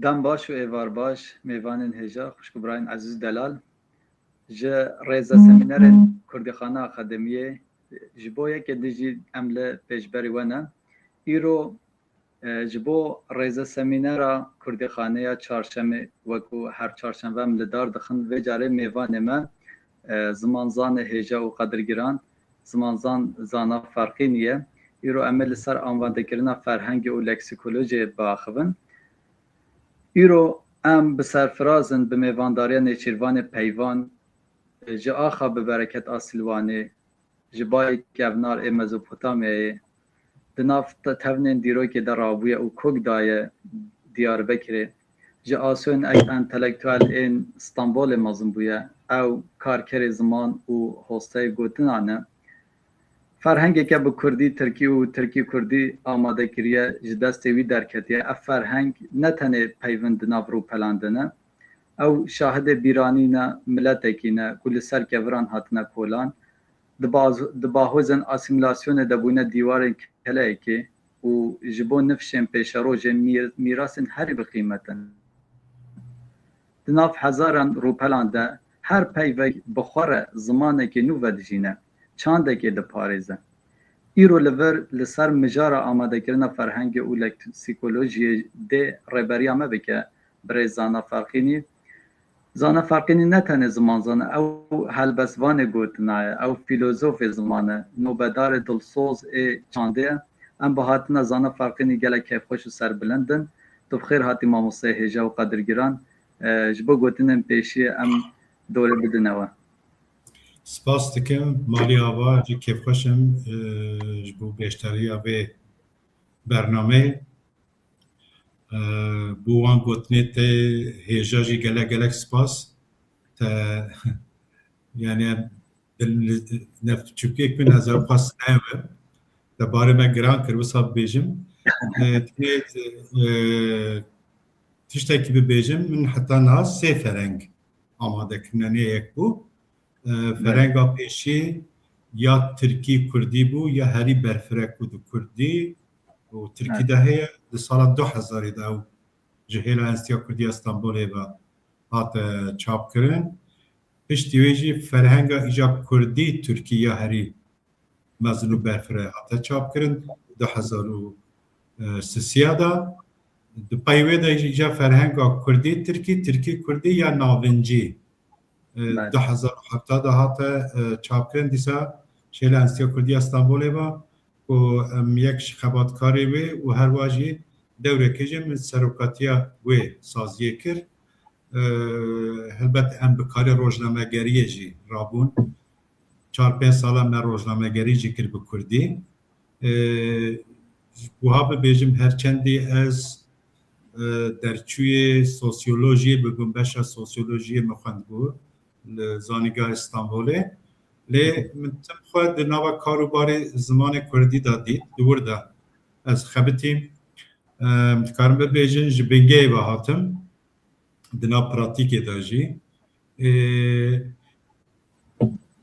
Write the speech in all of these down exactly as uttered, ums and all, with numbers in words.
Dem baş û êvar baş, mêvanên hêja, xwişk û birayên ezîz delal. Ji rêze semînerên Kurdîxana Akademiyê, ji bo yekê din jî em li pêşberî we ne. Îro, e, ji bo rêze semînera Kurdîxaneya Çarşemê, wekû her çarşemve em li dar dixin, vê carê mêvanê me, e, zimanzanê hêja û qedirgiran, zimanzan Zana Ferqînî ye. Îro em ê li ser amandekirina ferhengê û leksîkolojiyê biaxivin. Îro em bi serfiraz in bi mêvandariya nêçîrvanê Peyvan, ji axa bi bereket a Silwanê, ji bayê kevnar ê Mezopotamyayê, di nav te-, tevnên dîrokê de rabûye û kok daye Diyarbekirê, ji asoyên ek-, entelektuel ên Stenbolê mezin bûye. Ew karkerê ziman û hosteyê gotinan e. Ferhengeke bi kurdî, tirkî û tirkî-kurdî amade kiriye, ji destê wî derketiye. Ev ferheng ne tenê peyvin di nav rûpelan de ne, ew şahidê bîranîna miletekî ne ku li ser keviran hatine kolan, di baz-, di bahozên asîmîlasyonê de bûne dîwarên keleyekê û ji bo nifşên pêşerojê mîr-, mîrasên herî bi qîmet in. Di nav hezaran rûpelan de her peyvek bi xwe re zimanekê nû vedijîne, çandekê diparêze. Îro li vir li ser mijara amadekirina ferhengê û leksîkolojiyê dê rêberiya me bike birêz Zana Ferqînî. Zana Ferqînî ne tenê zimanzan e, ew helbestvanê gotina ye, ew fîlozofê ziman e, nobedarê dilsoz ê çandê ye. Em bi hatina Zana Ferqînî gelek kêfxweş û serbilind in. Tu bi xêr hatî mamosteyê hêja û qedirgiran. E, ji bo gotinên pêşiyê em dorê bidine we. Spas dikim Malî Ava, jî kêfxweş im, e, ji bo pêşdariya vê bernameyê. E, bo wan gotinê te hêja jî gelek gelek spas. Te, yani, em dil-, nefçûkê ku ez ew qas nayewim. Te barê me giran kir, wisa bibêjim. E, tenê, e, tiştekî bibêjim, min heta niha sê fereng amade kirine, ne yek bû. E, ferenga pêşî ya tirkî kurdî bû, ya herî berfirek bû di kurdî û tirkî de heye. Di sala du hezarî de ew ji hêla Enstîtiya Kurdî ya Stenbolê ve hate çapkirin. Piştî wê jî ferhenga îja kurdî tirkî ya herî mezin û berfireh hate çapkirin du hezar û sisiya de. Di pey wê de jî îja ferhenga kurdî tirkî, tirkî kurdî ya navincî, e, Belê. du hezar û hevdeh de hate, e, çapkirin. Dîsa şêla Enstîtiya Kurdî ya Stenbolê ve ku em yek ji xebatkarê wê û her wa jî dewrekê jî min serokatiya wê saziyê kir. E, helbet em bi karê rojnamegeriyê jî rabûn. Çar pênc sala me rojnamegerî jî kir bi kurdî. E, wiha bibêjim, her çendî ez, e, derçûyê sosyolojiyê bibûm, beşa sosyolojiyê min xwendibû li Zanîngeha Stenbolê. Lê min tim xwe di nava kar û barê zimanê kurdî de dît, di wir de ez xebitîm. E, dikarim bibêjin, ji bingehê ve hatim. Di nav pratîkê de jî, ê,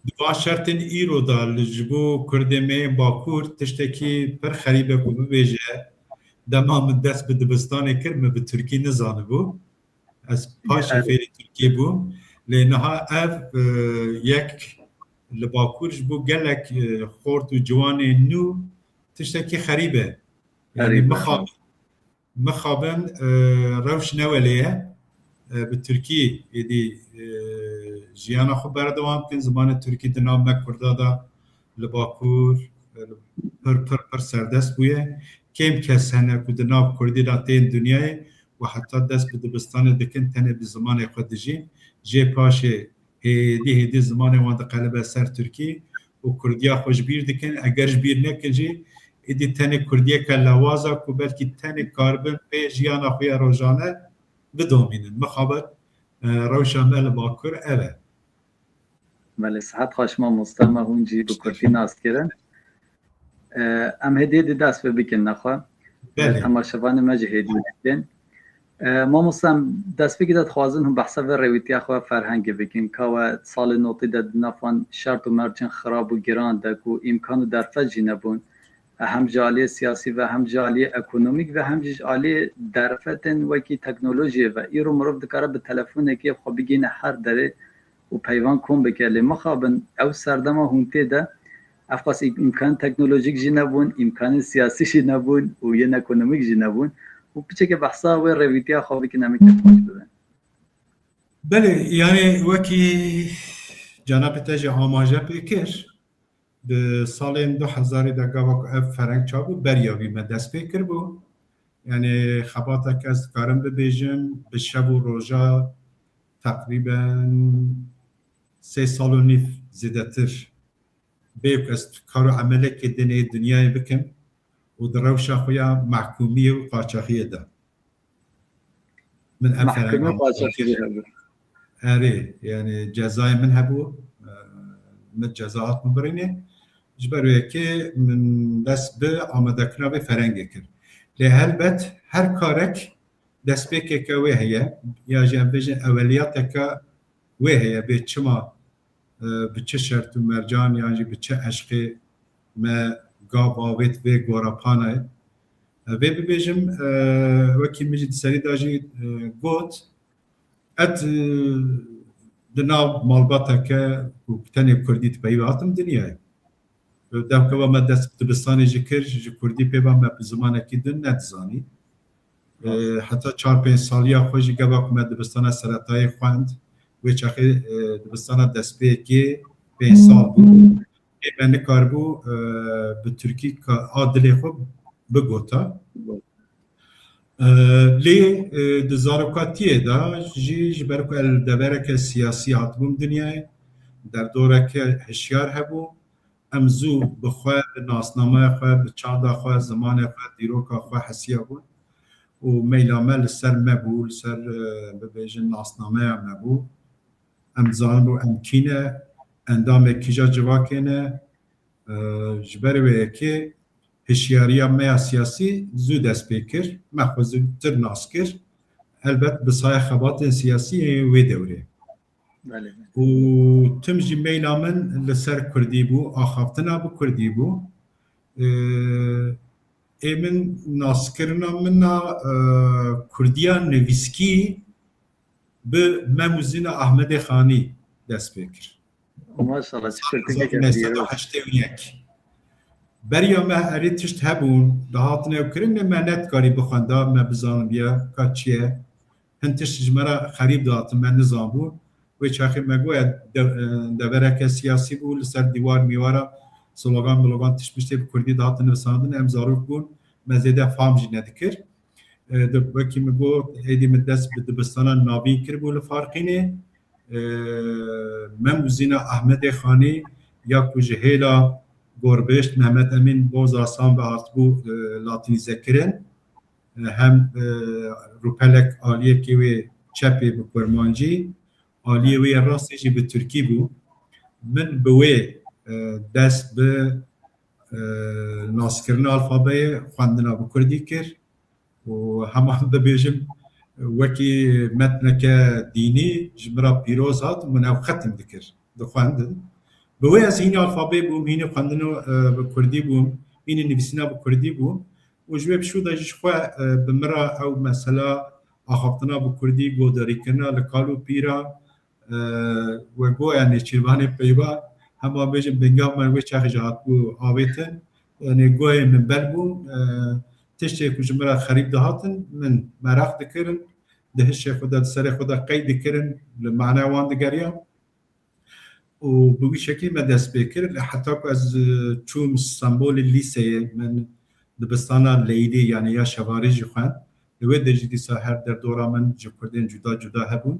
di van şertên îro de li ji bo kurdê me yên Bakur tiştekî pir xerîb e ku bibêje, dema min dest bi dibistanê kir, min bi tirkî nizanibû. Ez paşê Evet. fêrî tirkî bûm. Lê niha ev, e, yek li Bakur ji bo gelek, e, xort û ciwanên nû tiştekî xerîb e. Yani Xerîb e. mixabin, mixabin, e, rewş ne welê ye. E, bi tirkî êdî, e, jiyana xwe berdewam bikin. Zimanê tirkî di nav me kurda de li Bakur, e, pir, pir, pir serdest bûye. Kêm kes hene ku di nav kurdî de tên dinyayê û heta dest bi dibistanê dikin, tenê bi zimanê xwe dijîn. Jê paşê hêdî hêdî zimanê wan diqelibe ser tirkî û kurdiya xwe ji bîr dikin. Eger ji bîr nekin jî, êdî tenê kurdiyeke lawaza ku belkî tenê karibin pê jiyana xwe ya rojane bidomînin. Mixabin, e, rewşa me li Bakur ev e. Belê, sihet xweş mamoste, me hûn jî bi kurtî nas kirin. E, em hêdî hêdî dest pê bikin nexwe. E, Belê. Temaşevanê me jî hêdî bikin. E, mamoste, em destpêkê de dixwazin hûn behsa vê rêwîtiya xwe ferhengê bikin. Ka we salê notî de di nav van şert û mercên xirab û giran de ku îmkan û derfet jî nebûn, Hem ji aliyê siyasî ve, hem ji aliyê ekonomîk ve, hem jî ji aliyê derfetên wekî teknolojiyê ve. Îro mirov dikare bi telefonekê xwe bigihîne her derê û peyvan kom bike. Lê mixabin ew serdema hûn tê de, ev qas î-, îmkan teknolojîk jî nebûn, îmkanên siyasî jî nebûn û yên ekonomîk jî nebûn. Û piçeke behsa wê rêwîtiya xwe bikin, em ê kêfxweş bibin. Belê, yanî wekî cenabê te jî amaje pê kir, di salên du hezarî de gava ku ev ferheng çabû, beriya vî me dest pê kiribû. Yanî xebateke ez dikarim bibêjim, bi şev û roja teqrîben sê sal û nîv zêdetir bê ku ez kar û emelekê dinê dinyayê bikim û di rewşa xwe ya mehkûmiyê û qaçaxiyê de. Min ev Mehkûmê ferhengan qaçaxiyê hebû. Erê, yani cezayê min hebû, e, min ceza hat min birînê. Ji ber wê yekê min dest bi amadekirina vê ferhengê kir. Lê helbet her karek destpêkeke wê heye, ya jî em bêjin eweliyateke wê heye, bê çima, e, bi çi şert û mercan yan jî bi çi eşqê me gav avêt vê gorapanayê. E, vê bibêjim, e, wekî min jî di serî de jî, e, got, ez, e, di nav malbateke ku tenê kurdî dipeyivî hatim dinyayê. Demkeva me dest dibistanê jî kir, ji kurdî pê ve me bi zimanekî din nedizanî. E, heta çar pênc saliya xwe jî geva ku me dibistana seretayê xwend, wê çaxê, e, dibistana destpêkê pênc sal bû. Ê me nikaribû, e, bi tirkî ka-, a dilê xwe bigota. E, lê, e, di zarokatiyê de jî ji ber ku ez li devereke siyasî hatibûm dinyayê, derdoreke hişyar hebû, em zû bi xwe, bi nasnameya xwe, bi çanda xwe, zimanê xwe, dîroka xwe hesiya bûn û meyla me li ser me bû, li ser, e, bibêjin nasnameya me bû. Em zanibû em kî ne, endamê kîja civakê ne. E, ji ber wê yekê hişyariya me ya siyasî zû dest pê kir, me xwe zûtir nas kir. Helbet bi saya xebatên siyasî yê wê dewrê. Belê. Û tim jî meyla min li ser kurdî bû, axaftina bi kurdî bû. Ê, ê min naskirina min a, e, kurdiya nivîskî bi Mem û Zîna Ahmedê Xanî dest pê kir. Maşallah, çi kurtikeke diyar. Hezar neh sed û heştê û yek. Beriya me erê tişt hebûn, dihatin ew kirin, lê me nedikarî bixwenda, me bizanibiya ka çi ye. Hin tişt ji me re xerîb dihatin, me nizanbû. Wê çaxê me goya de-, e, devereke siyasî bû, li ser dîwar mîwara slogan milogan tişt miştê bi kurdî dihatin nivisandin, em zarok bûn, me zêde fam jî nedikir. E, di, wekî min got, êdî min dest bi dibistana navîn kiribû li Farqînê. E, Mem û Zîna Ahmedê Xanî ya ku ji hêla gorbêşt Mehmet Emîn Bozasan ve hatibû, e, latînîzekirin. E, hem, e, rûpelek aliyekê wê çepê bi kurmancî, aliyê wê rastê jî bi tirkî bû. Min bi wê, e, dest bi, e, naskirina alfabeyê xwendina bi kurdî kir. û hema bibêjim, wekî metneke dînî ji min re pîroz hat û min ew xetim dikir, dixwendin. Bi wê ez hînî alfabeyê bûm, hînî xwendin û, e, bi kurdî bûm, hînî nivîsîna bi kurdî bûm û ji wê pişû de jî ji xwe, e, bi min re ew mesela axaftina bi kurdî, guhdarîkirina li kal û pîra, e, we goya nêçîrvanê peyva, hema bêjin bingeha me wê çaxê jî hatibû avêtin. Yanî goyê min bel bû, e, tiştê ku ji min re xerîb dihatin, min meraq dikirin, di hişê xwe de, di serê xwe de qeyd dikirin, li maneya wan digeriya. Û bi wî şekilî me dest pê kir. Heta ku ez, e, çûm Stenbolê lîseyê, min dibistana leylî, yanî ya şevarê jî xwend. Li wê de jî dîsa her derdora min ji kurdên cuda cuda hebûn.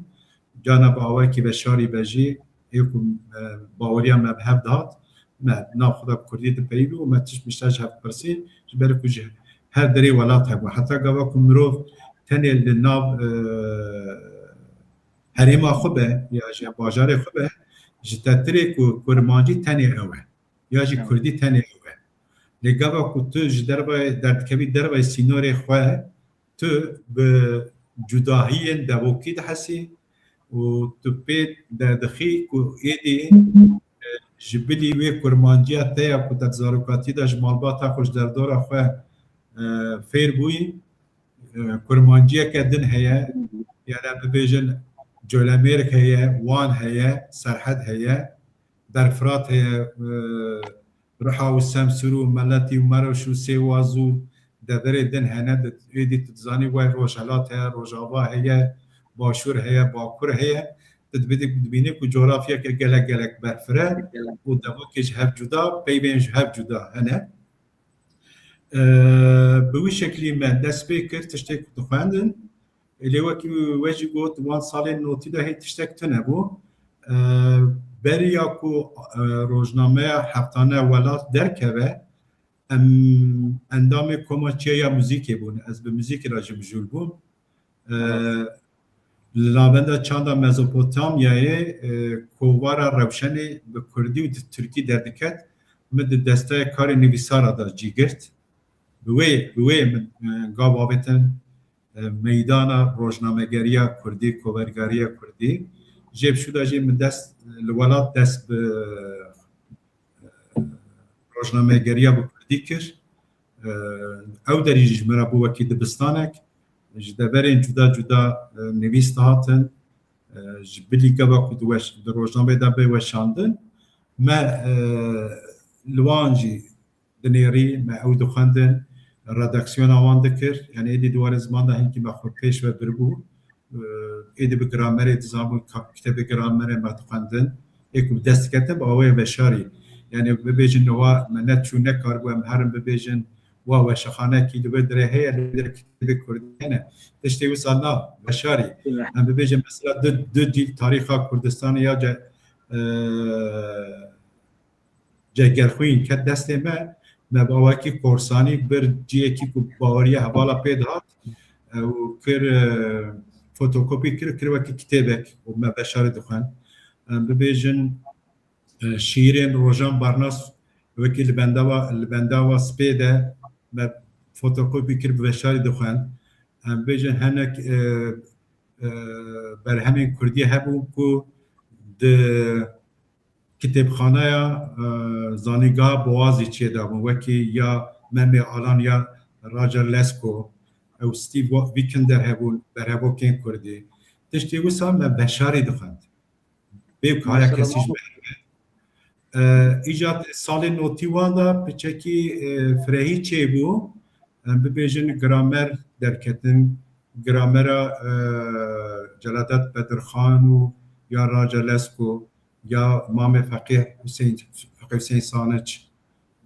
Carna bi awayekî veşarî ve jî ê ku, e, baweriya me bi hev dihat, me nav xwe de bi kurdî dipeyivî û me tişt mişta ji hev dipirsî, ji ber ku ji her derê welat hebû. Heta gava ku mirov tenê li nav, e, herêma xwe be ya ji bajarê xwe be, ji te tirê ku kurmancî tenê ew e, ya jî kurdî tenê ew e. Lê gava ku tu ji dervayê derdikevî dervayê sînorê xwe, tu bi cudahiyên devokî dihesî û tu pê derdixî ku êdî, e, Ji bilî wê kurmanciya te ya ku te di zarokatî de ji malbata xwe, ji derdora xwe, e, fêr bûyî, e, kurmanciyeke din heye. Yani bibêjin Colemêrg heye, Wan heye, Serhed heye, Berfirat heye, e, Riha û Semsûr û Meletî û Meroş û Sêwaz û deverê din hene. Di, êdî tu dizanî wê Rojhelat heye, Rojava heye, Başûr heye, Bakur heye. Tu dibî-, dibînî ku coğrafyeke gelek gelek berfire û devokê ji hev cuda, peyvên ji hev cuda hene. E, bi wî şeklî me dest pê kir, tiştê ku dixwendin. Lê wekî we jî got, wan salên notî de hê tiştek tune bû. E, beriya ku, e, rojnameya heftane Welat derkeve, em endamê Koma Çiya ya Muzîkê bûn. Ez bi muzîkê re jî mijûl bûm. E, li navenda çanda Mezopotamyayê, e, kovara Rewşenê bi kurdî û di tirkî derdiket. Min di desteyê karê nivîsara de cî girt. Bi wê, bi wê min, e, gav avêtin, e, meydana rojnamegeriya kurdî, kovergariya kurdî. Jê bi şû de jî min dest, li Welat dest bi, e, rojnamegeriya bi kurdî kir. E, ew derî jî ji me re bû wekî dibistanek. Ji deverên cuda cuda, e, nivîs dihatin. E, ji bilî gava ku di weş-, di rojnameyê de bê weşandin, me, e, li wan jî dinêrî, me ew dixwendin, redaksiyona wan dikir. Yani êdî di warê ziman de hinkî me xwe pêş ve biribû. Êdî bi gramerê dizanbûn, ka-, kitêbê gramerê me dixwendin. Ê ku bi dest diketin, bi awayê veşarî. Yani bibêjin wa me neçû, nekaribû em herin bibêjin, wa weşexanekî li wê dirê heye, li wê dirê kitêbê kurdî hene. Tiştê wisa na, veşarî. Em bibêjin mesela du, du dîl tarîxa Kurdistanê ya ce-, e, Cegerxwîn ket destê me, me bi awakî korsanî bir ciyekî ku baweriya hevala pê dihat, e, û kir, e, fotokopî kir, kir wekî kitêbek û me veşarî dixwend. Em bibêjin, e, şîîrên Rojan Barnas wekî li bendava, li bendava spê de me fotokopî kir, bi veşarî dixwend. Em bêjin hinek, e, e, berhemên kurdî hebûn ku di kitêbxaneya, e, Zanîngeha Boğazî çêdabûn, wekî ya Memê Alan ya Roger Lesko, ew Steve Wa-, Wikinder hebûn, berhevokên kurdî. Tiştê wisa me veşarî dixwend. Bê ku haya kesî ji me. E, îca di salên notî wan de piçekî, e, firehî çêbû. Em bibêjin gramer derketin. Gramera, e, Celadet Bedirxan û ya Roger Lesko, ya Mamê Feqîh Huseyîn, Feqîh Huseyîn Saniç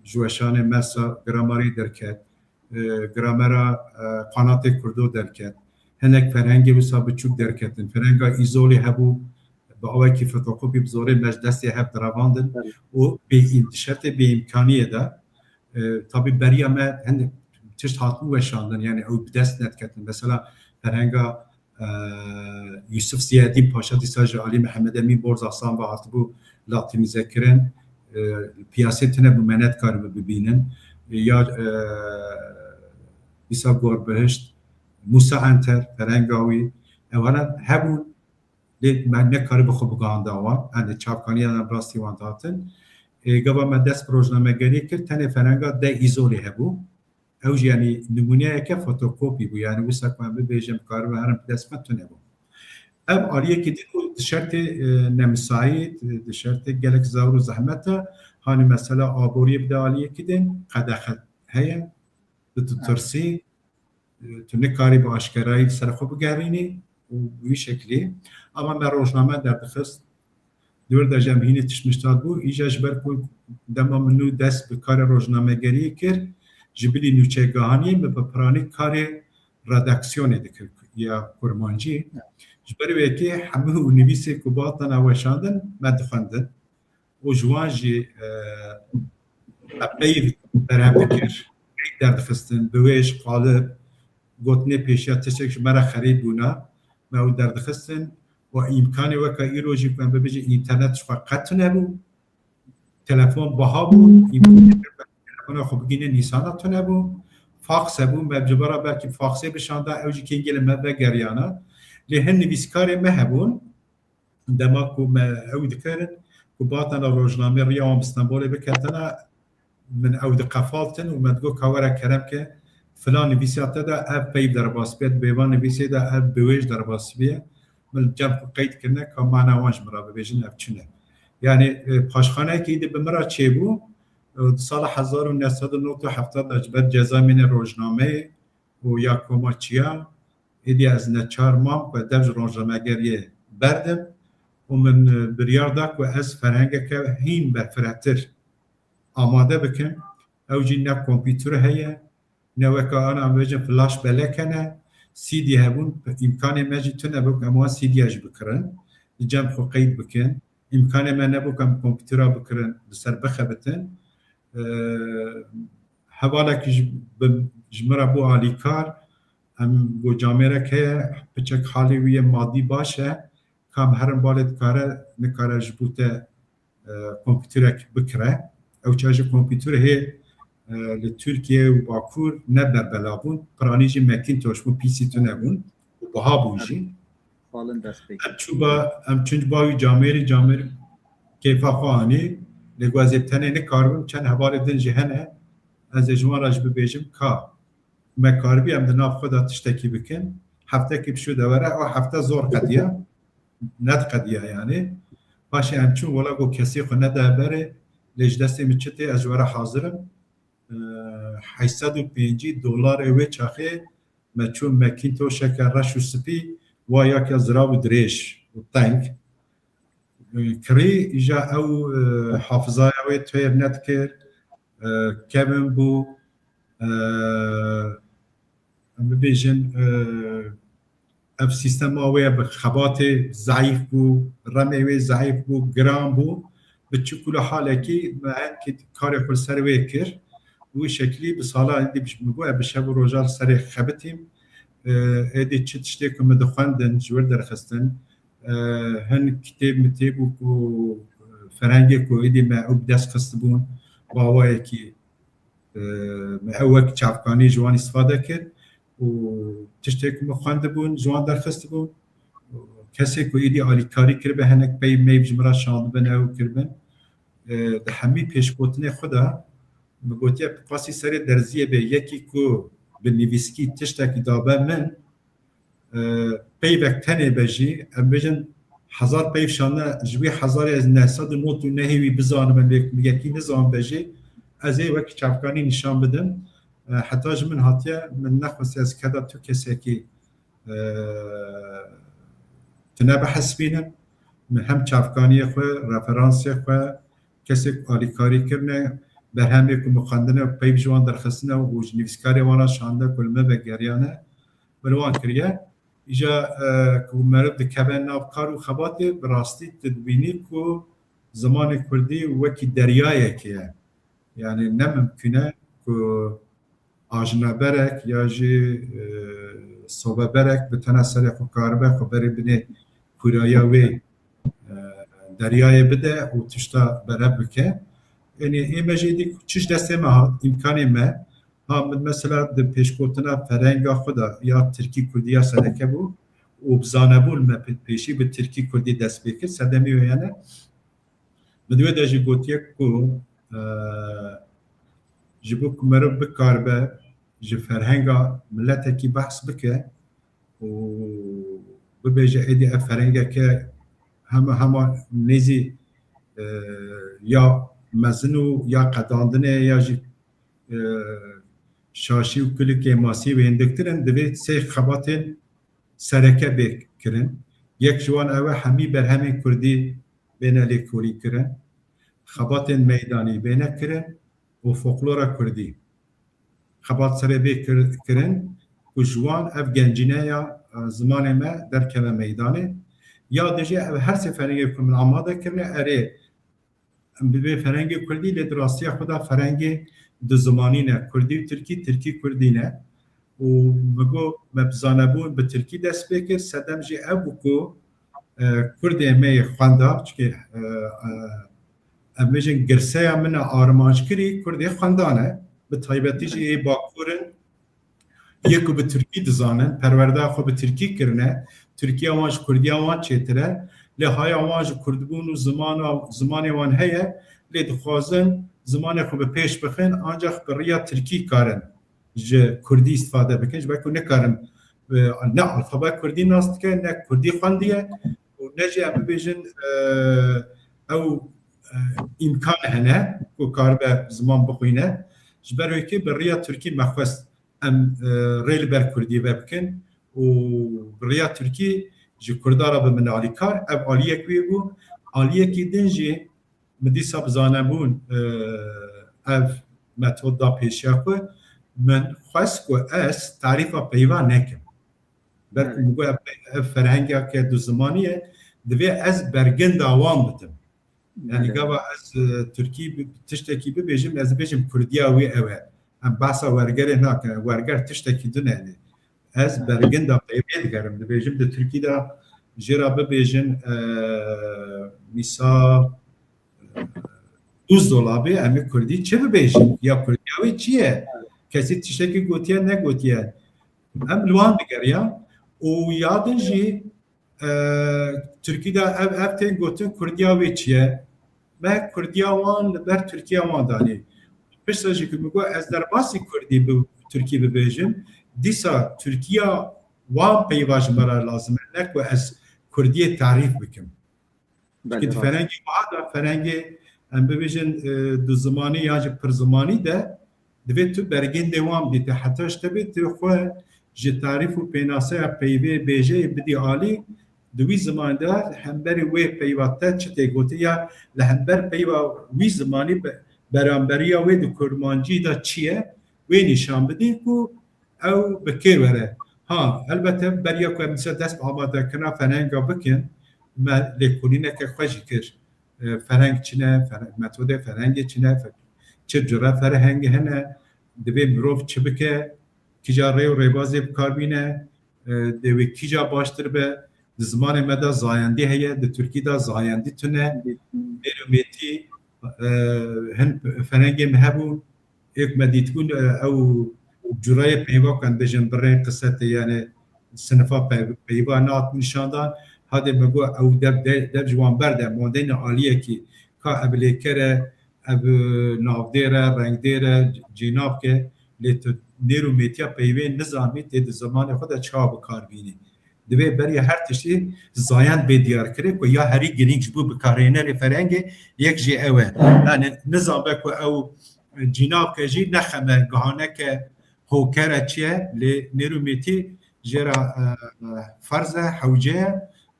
ji weşanê me sa gramerî derket. E, gramera, e, Qanatê Kurdo derket. Hinek ferhengê wisa biçûk derketin. Ferhenga Îzolê hebû, bi awekî fotokopî bi zorê me ji destê hev direvandin û bê, di şertê bêîmkaniyê de, e, tabî beriya me hinek tişt hatibû weşandin, yani ew bi dest nediketin. Mesela ferhenga, e, Yusuf Ziyadîn Paşa dîsa ji alî Mihemed Emîn Borzasan ve hatibû latînizekirin. E, piyasê tune bû me nedikaribû bibînin. E, ya, e, dîsa Gorbihişt, Musa Enter, ferhenga wî, ewana hebûn, lê me nekaribû xwe bigihanda wan, yani çavkaniya rastî wan dihatin. E, gava me dest bi rojnamegeriyê kir, tenê ferhenga De Îzolê hebû. Ew jî, yanî, nimûneyeke fotokopî bû. Yanî wisa ku em bibêjin, bikaribe herin bi dest me tune bû. Ev aliyekî din û di şertê, e, nemsayî, di şertê gelek zewr û zehmet e. Hanî mesela aboriyê bi de aliyekî din qedexe heye, tu ditirsî, e, tu nikarî bi aşkerayî li ser xwe bigerînî û wî şeklî. Ama me rojname derdixist, Di wir de jî em hînî tişt mişt hatibû. Îja ji ber ku dema min nû dest bi karê rojnamegeriyê kir, ji bilî nûçegihaniyê min bi piranî karê redaksiyonê dikir ya kurmancî. Ji ber wê yekê hemû nivîsê ku bi hatine weşandin, me dixwendin. Û ji wan jî, e, me peyv berhev dikir, peyv derdixistin, bi wêj, qalib, gotinê pêşiya tiştek ji me re xerîb bûna, me ew derdixistin. Û îmkanê weke îro jî ku em bibêjin înternet ji xwe qet tune bû, telefon biha bû, îmkanê telefona xwe bigihînin însana tune bû, faks hebû, me ji bera belkî faksê bişanda, ew jî kengê li me vegeriyana. Lê hin nivîskarê me hebûn, dema ku me ew dikirin, ku batana rojnamê riya wan bi Stenbolê biketine, min ew diqefaltin û me digot ka were kerem ke filan nivîsiya te de ev peyv derbas bê, di bêvan nivîsê de ev bi wê jî derbas bûye. Min li cem xwe qeyd kirine ka mana wan ji min re bibêjin ev çi ne. Yanî, e, paşxaneyekî di bi min re çêbû, e, di sala hezar û neh sed û nod û heft de ji ber ceza mîne rojnameyê û ya koma çiya, êdî ez neçar mam ku dev ji rojnamegeriyê berdim û min, e, biryar da ku ez ferhengeke hîn berfiretir amade bikim. Ew jî ne kompîtur heye, ne weke ana em bêjin flash belek hene, C D hebûn, îmkanê me jî tune bû ku em wan C D jî bikirin, li cem xwe qeyd bikin. Îmkanê me nebû ku em kompîtera bikirin, li ser bixebitin. Ee, hevalek ji, bi, ji min re bû alîkar, em got camêrek heye, piçek halê wî yê madî baş e, kam herin balê dikare, nikare ji bo te, e, kompîterek bikire. Ew çax jî kompîter hê, e, li Tirkiye û Bakur ne berbela bûn. Piranî jî Macintosh bûn, P C tune bûn û biha bûn jî. Xalin dest pê. Em çû ba, em çûn ba wî camêrî, camêr kêfa xwe anî. Lê ku ez ê tenê nikaribim, çend hevalê din jî hene. Ez ê ji wan re jî bibêjim ka me karibî em di nav xwe de tiştekî bikin. Heftekî pişû de were, ew hefte zor qediya. Nediqediya yanî. Paşê em çûn, wela got kesê xwe nede berê, lê ji destê min çi tê, ez ji we re hazir im. Ee, heyşt sed û pêncî dolarê wê çaxê me çû Macintosheke reş û spî, wa ya ke zirav û dirêj û teng. Kirî, îja ew, e, hafizaya wê têr nedikir, e, kevin bû, e, em bibêjin, e, ev sîstema wê bi xebatê zeîf bû, remê wê zeîf bû, giran bû, bi çi kula halekî me enkî karê xwe li ser wê kir. Wî şeklî bi sala êdî bi, min got, e, bi şev û roja li serê xebitîm. E, êdî çi tiştê ku min dixwendin, ji wir derxistin. E, hin kitêb mitêb û ku ferhengê ku êdî me ew bi dest xistibûn, bi awayekî, e, me ew wek çavkanî ji wan îstifade kir û tiştê ku min xwendibûn, ji wan derxistibûn. Kesê ku êdî alîkarî kiribe, hinek peyv meyv ji min re şandibin, ew kiribin. E, di hemî pêşgotinê xwe de min gotiye, qasî serê derziyê bê, yekî ku bi nivîskî tiştekî dabe min, e, peyvek tenê be jî, em bêjin hezar peyv şande, ji wî hezarê ez neh sed û nod û nehê wî bizanibe, lê yekî nizanibe jî, ez ê wekî çavkanî nîşan bidim. E, heta ji min hatiye, min nexwest ez keda tu kesekî, e, tune bihesibînim. Min hem çavkaniyê xwe, referansê xwe, kesê ku alîkarî kirine, berhemê ku min xwendine, peyv ji wan derxistine û ji nivîskarê wan re şande ku li me vegeriyane, min wan kiriye. Îja, e, ku meriv dikeve nav kar û xebatê, bi rastî tu dibînî ku zimanê kurdî wekî deryayekê ye. Yanî ne mimkûn e ku ajnaberek ya jî, e, sobeberek bi tena serê xwe karibe xwe berê binê kûraya wê, e, deryayê bide û tişta berev bike. Yanî ê me jî dî çi ji destê me hat, îmkanê me. Ha, min mesela di pêşgotina ferenga xwe de ya tirkî kurdî ya sereke bû û bi zanebûn me pê-, pêşî bi tirkî kurdî dest pê kir. Sedemî wê hene. Min di wê de jî gotiye ku, e, ji bo ku meriv bikaribe ji ferhenga miletekî behs bike û bibêje, êdî ev ferhengeke hema, hema nêzî, e, ya mezin û ya qedandinê ya jî, e, şaşî û kulî kêmasî û hindiktir in, divê sê xebatên sereke bê kirin. Yek ji wan ew e, hemî berhemên kurdî bêne lêkolînkirin, xebatên meydanî bêne kirin û folklora kurdî. Xebat serê bê kir-, kirin ku ji wan ev gencîneya, e, zimanê me derkeve meydanê. Ya dijî ev her sê ferhengê ku min amade kirine, erê, em bibê ferhengê kurdî, lê di rastiya xwe de ferhengê du zimanî ne, kurdî û tirkî, tirkî kurdî ne. Û min got, me bi zanebûn bi tirkî dest pê kir, sedem jî ev bû ku, e, kurdê me yê xwenda, çikê, e, e, em bêjin girseya min a armanckirî kurdê xwendan e, bi taybetî jî ê Bakur in, yê ku bi tirkî dizanin, perwerdeya xwe bi tirkî kirine, tirkiya wan ji kurdiya wan çêtir e, Lê haya wan ji kurdbûn û zimana, zimanê wan heye, lê dixwazin zimanê xwe bi pêş bixin, ancaq bi riya tirkî karin ji kurdî îstifade bikin, ji ber ku nikarin, e, ne alfabe kurdî nas dike, ne kurdî xwendiye û ne jî em bibêjin, e, ew, e, îmkan hene ku karibe ziman bixwîne. Ji ber wê kê bi riya tirkî me xwest em, e, rê li ber kurdî ve bikin û bi riya tirkî ji kurda re bibin alîkar. Ev aliyek wê bû. Aliyekî din jî min dîsa bi zanebûn, e, ev metod da pêşiya xwe. Min xwest ku ez tarîfa peyva nekim. Ber ku Evet. min got ev, ev ferhengeke duzimanî ye, divê ez berginda wan bidim. Yani Evet. gava ez, e, tirkî bi-, tiştekî bibêjim, ez bibêjim kurdiya wî ew e. Em behsa wergerê nakin, werger tiştekî din e. Ez Evet. berginda peyvê digerim, dibêjim di tirkî de jê re bibêjin, e, mîsal, e, duz dolabê, em ê kurdî çi bibêjin? Ya kurdiya wê çi ye? Kesî tiştekî gotiye, negotiye. Em li wan digeriyan û ya din jî, e, tirkî de ev, ev tên gotin kurdiya wê çi ye? Me kurdiya wan li ber tirkiya wan danî. Piştre jî ku min got ez derbasî kurdî bi tirkî bibêjim, dîsa tirkiya wan peyva ji me re lazim e, ne ku ez kurdiyê tarîf bikim. Belê, Çimkî di rast. ferengê wiha de, ferengê em bibêjin, e, du zimanî yan jî pir zimanî de divê tu bergên dê wan bidî. Te heta ji te bê tu xwe ji tarîf û pênaseya peyvê bêjeyê bidî alî, di wî zimanî de hemberî wê peyva te çi tê gotin ya li hember peyva wî zimanî be-, beramberiya wê di kurmancî de çi ye, wê nîşan bidî ku ew bi kê were. Ha, elbette beriya ku em dîsa dest bi amadekirina ferhenga bikin, me lêkolîneke xwe jî kir. E, ferheng çi ne, fer-, metodê ferhengê çi ne, fe-, çi cure ferhengê hene, divê mirov çi bike, kîja rê û rêbazê bi kar bîne, e, dê wê kîja baştir be. Di zimanê me de zayendî heye, di tirkî de zayendî tune. Mêr û mêtî, e, hin ferhengê me hebû, êk me dîtibûn, e, ew cureyê peyva ku em bêjin birê qise tê, yani sinifa pey-, peyva nehat nîşandan. Hadê me got ew dev, de-, dev ji wan berde, mondeyne aliyekî ka ev lêker e, ev navdêr e, rengdêr e, cînav ke, lê tu nêr û mêtiya peyvê nizanî, tê di zimanê xwe de çawa bi kar bînî. Divê beriya her tiştî zayend bê diyarkirin ku ya herî girîng ji bo bikarhênerê ferhengê yek jî ew e. Yani nizanbe ku ew cînavke jî ne xem e, gihaneke hokere çi ye, lê nêr û mêtî jê re, e, e, ferz e, hewce ye,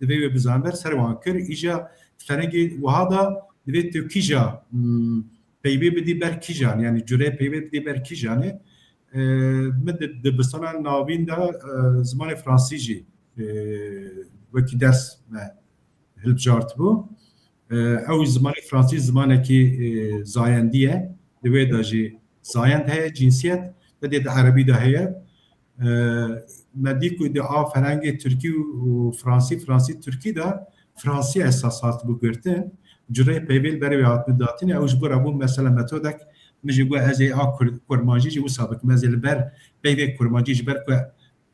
divê wê bizanber ser wan kir. Îja ferengê wiha da divê tu kîja, hmm, peyvê bidî ber kîjan, yani cureyê peyvê bidî ber kîjanê. E, min di, di dibistana navîn de, e, zimanê fransî jî, e, wekî ders me hilbijartibû. E, ew zimanê fransî zimanekî, e, zayendî ye. Di wê de jî zayend heye, cinsiyet, ve dê di erebî de heye. E, me dî ku di a ferhengê tirkî û fransî, fransî tirkî de fransî esas hatibû girtin. Cureyê peyvê li berê wê hatibû datin. Ew ji bo re bû mesela metodek, min jî got ez ê a kur-, kurmancî jî wisa bikim. Ez ê li ber peyvê kurmancî ji ber ku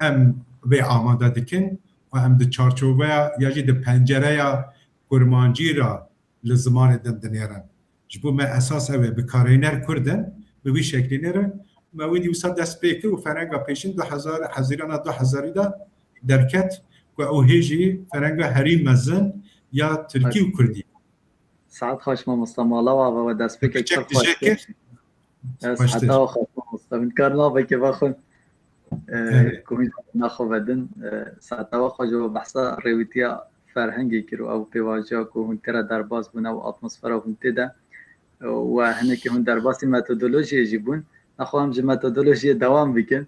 em vê amade dikin û em di çarçoveya ya jî di pencereya kurmancî re li zimanê din dinêrin. Ji bo me esas ew e, bikarhêner kurd in, bi wî şeklî nêrin. Me wê dî wisa dest pê kir û ferenga pêşîn du hezar, hezîrana du hezarî de derket ku ew hê jî ferenga herî mezin ya tirkî û kurdî. Saet xweş mamosta, mala we ava we destpêkek Çek pir xweş dijê kir. kir. Ez Xweş heta tê. we xweş mamosta. Min kar navekê vexwin. E, Evet. ku hûn naxwe vedin. E, saeta we xweş we behsa rêwîtiya ferhengê kir û ew pêvajoya ku hûn tê re derbas bûn, ew atmosfera hûn tê de. E, we hinekî hûn derbasî metodolojiyê jî bûn. Naxwe em ji metodolojiyê dewam bikin.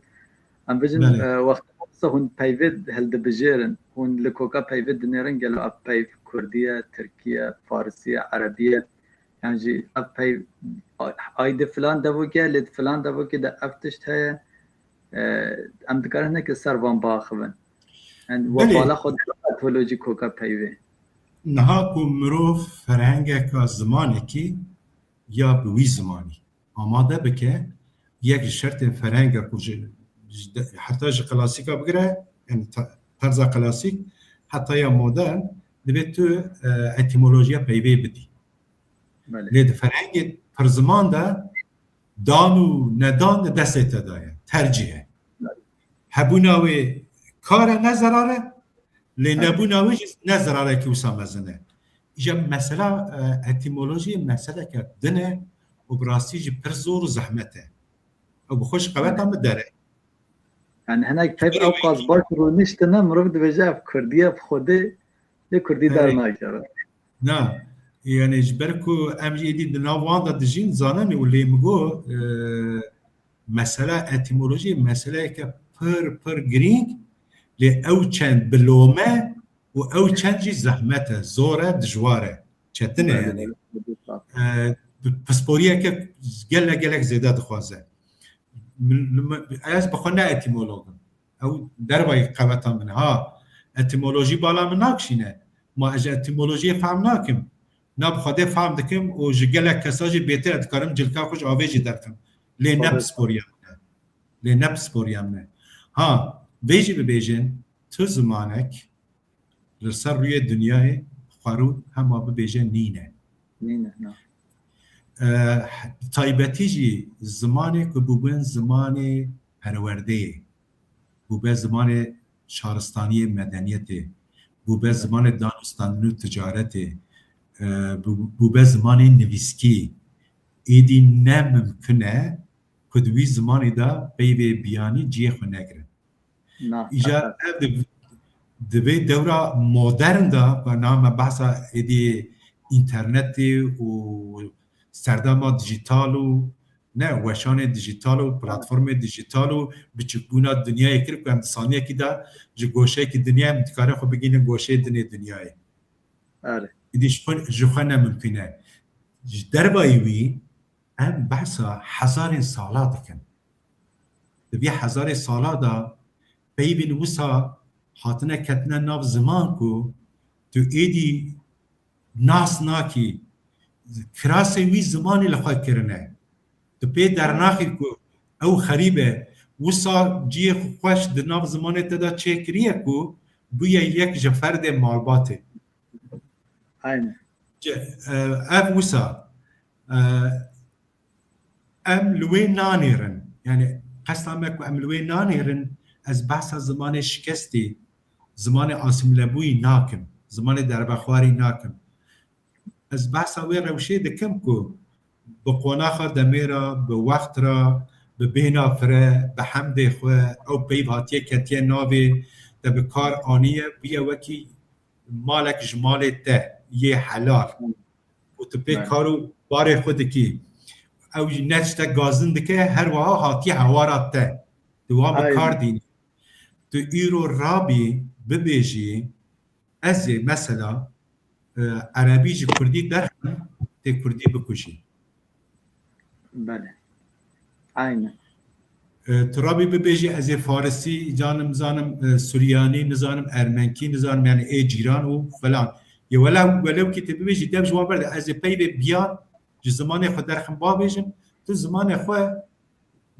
Em bijin, Belê. e, wexta hûn peyvê hildibijêrin, hûn li koka peyvê dinêrin, gelo ev peyv kurdî ye, tirkî ye, farisî ye, erebî ye? Yan jî ev peyv, ay di filan devokê ye, lê di filan devokê de ev tişt heye. E, em dikarin hinekî ser van biaxivin. Yani, we Belê. bala xwe da metodolojî koka peyvê. Niha ku mirov ferhengeka zimanekî ya bi wî zimanî amade bike, yek ji şertên ferhenga ku ji, ji de, heta ji klasîka bigire, yani ta-, terza klasîk, heta ya modern, divê tu, e, etîmolojiya peyvê bidî. Belê. Lê di ferhengê pirziman de dan û nedan di destê te de ye, tercîh e. Belê. Hebûna wê kar e ne zerar e, lê Belê. nebûna wê jî ne zerarekî wisa mezin e. Îja mesela, e, etîmolojî meseleke din e û bi rastî jî pir zor û zehmet e. Ew bi xwe ji qeweta min der e. Yani hinek peyv ew qas baş rûniştine, mirov dibêje ev Kurdî ye bi Xwedê, lê Kurdî Erê. dernakeve. Na, yani ji ber ku em jî êdî di nav wan de dijîn, zanin û lê min got, e, mesela etîmolojî meseleyeke pir, pir girîng, lê ew çend bi lome û ew çend jî zehmet e, zor e, dijwar e, çetin e Belê, yani. belê, belê. E, bi pisporiyeke gelek gelek zêde dixwaze. Min, min, ez bi xwe ne etîmolog im. Ew dervayî qeweta min e. Ha, etîmolojî bala min nakişîne. Ma ez ji etîmolojiyê fehm nakim. Na bi Xwedê fehm dikim û ji gelek kesa jî bêtir ez dikarim cilka xwe ji avê jî derxim. Lê ne Xwedê. pisporiya min e. Lê ne pisporiya min e. Ha, vê jî bibêjin, tu zimanek li ser rûyê dinyayê xwerû hema bibêje nîne. Nîne, na. E, taybetî jî zimanê ku bûbin zimanê perwerdeyê, bûbe zimanê şaristaniyê, medeniyetê, bûbe zimanê danûstandin û ticaretê, e, bû-, bûbe zimanê nivîskî. Êdî ne mimkun e ku di wî zimanê de peyvê biyanî cihê xwe negirin. Na, Îja qet. ev di, di vê dewra modern de, ku na me behsa êdî înternetê û serdema dijîtal û ne weşanê dijîtal û platformê dijîtal û biçûkbûna dinyayê kir ku em di saniyekî de ji goşeyekî dinyayê em dikarin xwe bigihînin goşeyê dinê dinyayê. Erê. Îdî ji xwe, ji xwe ne mimkun e. Ji dervayî wî em behsa hezarên sala dikin. Di vî hezarê sala de peyvên wisa hatine ketine nav ziman ku tu êdî nas nakî, kirasê wî zimanê li xwe kirine. Tu pê dernaxî ku ew xerîb e, wisa cihê xwe xweş di nav zimanê te de çêkiriye ku bûye yek ji ferdê malbatê. Aynen. Ce-, e, ev wisa, e, em li wê nanêrin. Yani qesta me ku em li wê nanêrin, ez behsa zimanê şikestî, zimanê asîmlebûyî nakim, zimanê derbexwarî nakim. Ez behsa wê rewşê dikim ku bi qonaxa demê re, bi wext re, bi bêhna fire, bi hemdê xwe, ew peyv hatiye ketiye navê, te bi kar aniye, bûye wekî malek ji malê te yê helal û tu pê Belê. kar û barê xwe dikî. Ew jî ne tiştek gazin dike, her wiha hatiye hewara te. Tu wan bi Aynen. kar dînî. Tu îro rabî bibêjî, ez ê mesela, e, erebî ji kurdî derxim, tê kurdî bikujî. Belê. Aynen. E, tu rabî bibêjî, ez ê farisî canim zanim, e, suryanî nizanim, ermenkî nizanim, yani ê cîran û falan. Yê wela, welew kî tu bibêjî, dev ji wan berde, ez ê peyvê biyan ji zimanê xwe derxim babêjim, tu zimanê xwe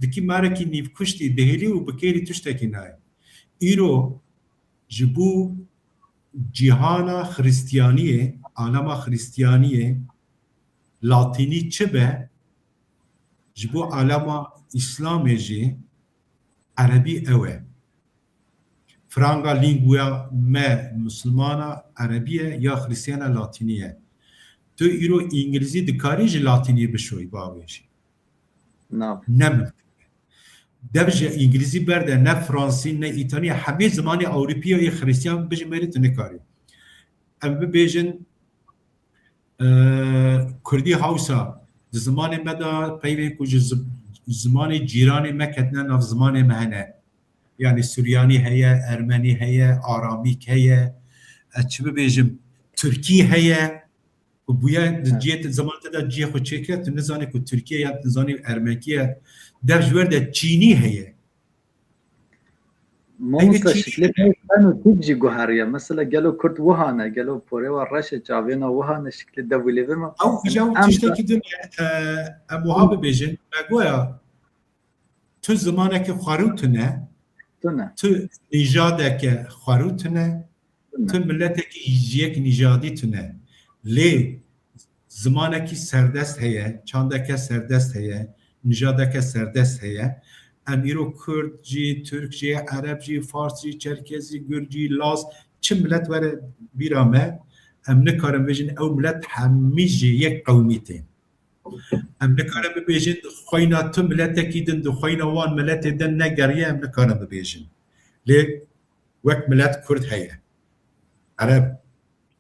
dikî marekî nîvkuştî dihêlî û bikêrî tiştekî nayê. Îro ji bo cîhana Xristiyaniyê, alema Xristiyaniyê, latînî çi be, ji bo alema Îslamê jî erebî ew e. Franga lîngua me Mislimana erebî ye ya Xristiyana latînî ye. Tu îro îngilîzî dikarî ji latînî bişoyî bavêjî? Na. Ne mimkun e. Dev ji îngilîzî berde, ne fransî, ne îtalî, hemî zimanê ewropî ya yê Xristiyan bijimêrî tu nikarî. Em bibêjin, e, kurdî hawsa di zimanê me de peyvên ku ji zi-, zimanê cîranê me ketine nav zimanê me hene. Yani suryanî heye, ermenî heye, aramîk heye. Ez çi bibêjim, tirkî heye. Ku bûye di Evet. cihê te, zimanê te de cihê xwe çêkiriye, tu nizanî ku tirkî ye ya tu nizanî ermenkî ye. Dev ji wer de çînî heye. Mamosta, Peyvê çînî şiklê heye. peyv fen û tîp jî guheriye. Mesela gelo kurd wiha ne, gelo porê wa reş e, çavêna wiha ne, şiklê dev û lêvê me. Ew, Yani îja ew em tiştekî din e, em wiha bibêjin, me goya tu zimaneke xwerû tune, Tune. tu nîjadeke xwerû tune, tu miletekî ji yek nîjadî tune. Lê zimanekî serdest heye, çandeke serdest heye, nijadeke serdest heye. Em îro Kurd jî, Tirk jî, Ereb jî, Fars jî, Çerkez jî, Gurc jî, Laz, çi milet were bîra me, em nikarin bêjin ew milet hemî ji yek qewmî tên. Em nikarin bibêjin xweyna tu miletekî din di xweyna wan miletê din negeriye, em nikarin bibêjin. Lê wek milet Kurd heye. Ereb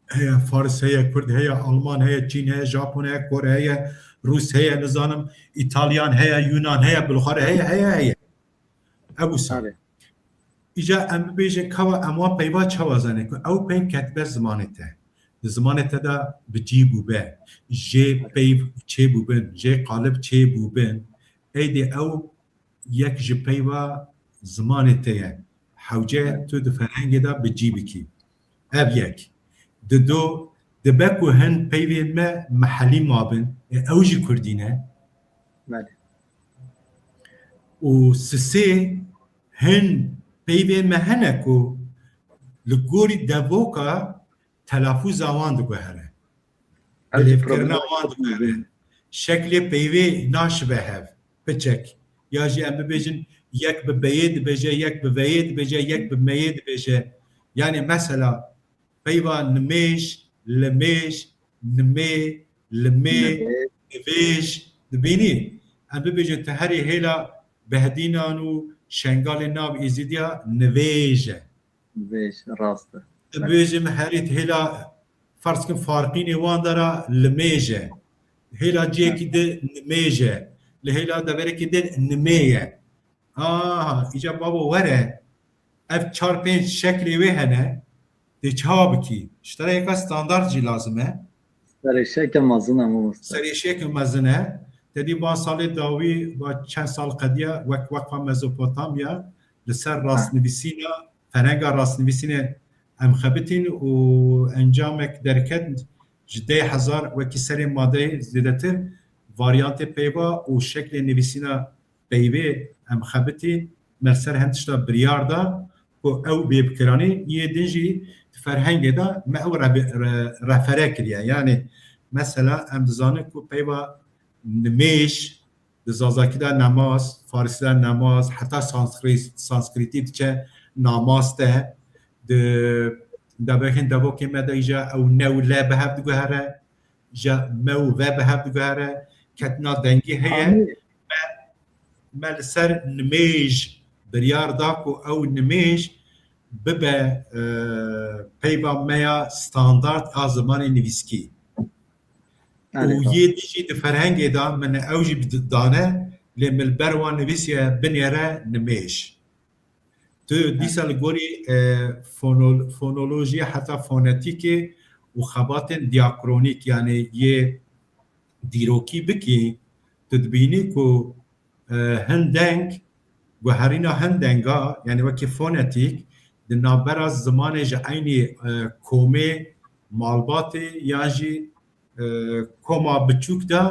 heye, Faris heye, Kurd heye, Alman heye, Çîn heye, Japon heye, Kore heye, Rûs heye, nizanim, Îtalyan heye, Yunan heye, Bulxar heye, heye, heye. Ew wisa. Tabii. Îca em bibêjin, kawa em wan peyva çawa zanin ku ew peyv ketibe zimanê te. Di zimanê te de bi cî bûbe. Jê peyv çê bûbin, jê qalib çê bûbin. Êdî ew yek ji peyva zimanê te ye. Hewce tu di ferhengê de bi cî bikî. Ev yek. Dido, dibe ku hin peyvên me mehellî mabin, ê ew jî kurdî ne. Belê. Û sisê, hin peyvên me hene ku li gorî devoka telafûza wan diguhere. Ev jî bilêvkirina problem wan diguhere. Şeklê peyvê naşibe hev, piçek. Ya jî em bibêjin, yek bi beyê dibêje, yek bi veyê dibêje, yek bi meyê dibêje. Yani mesela peyva nimêj, limêj, nimê, limê, Nimê. nivêj. Dibînî? Em bibêjin tu herî hêla Behdînan û Şengalê nav Êzidiya nivêj e. Vêj, rast e. Dibêjim herî hêla, ferz kim, farqînê wan de ra limêj e. Hêla cihekî di nimêj e. Li hêla deverekî di nimê ye. Aha, îca babo were. Ev çar pênc şeklê wê hene. Tê çawa bikî? Ji te re yeka standart jî lazim e. Serê şeke mezin e, mamoste. Serê şeke mezin e. Te dî ba salê dawî, ba çend sal qediya, wek Weqfa Mezopotamya, li ser Ha. rastnivîsîna, ferhenga rastnivîsînê em xebitîn û encamek derket, ji deh hezar wekî serê madeyê zêdetir varyantê peyva û şeklê nivîsîna peyvê em xebitî, me li ser hin tişta biryar da ku ew bê bikiranî, yê din jî di ferhengê de me ew re-, re-, refere kiriye. Yani mesela em dizanin ku peyva nimêj, di zazakî de nemaz, farisî de nemaz, heta sanskrit, sanskrîtî diçe namaste, di devekên devokê me de îja ew ne û le bi hev diguhere. Ji me û ve bi hev diguhere, ketina dengî heye. Amî. Me, me li ser nimêj biryar da ku ew nimêj bibe, e, peyva me ya standart a zimanê nivîskî. Erê, û tamam. Yê dijî di ferhengê de min ew jî bi dane, lê min li ber wan nivîsiye binêre nimêj. Tu dîsa li gorî, e, fono-, fonolojiya heta fonetîkê û xebatên diakronîk, yanî yê dîrokî bikî, tu dibînî ku, e, hin deng, guherîna hin denga, yanî wekî fonetîk, di navbera zimanê ji eynî, e, komê malbatê yan jî e, koma biçûk de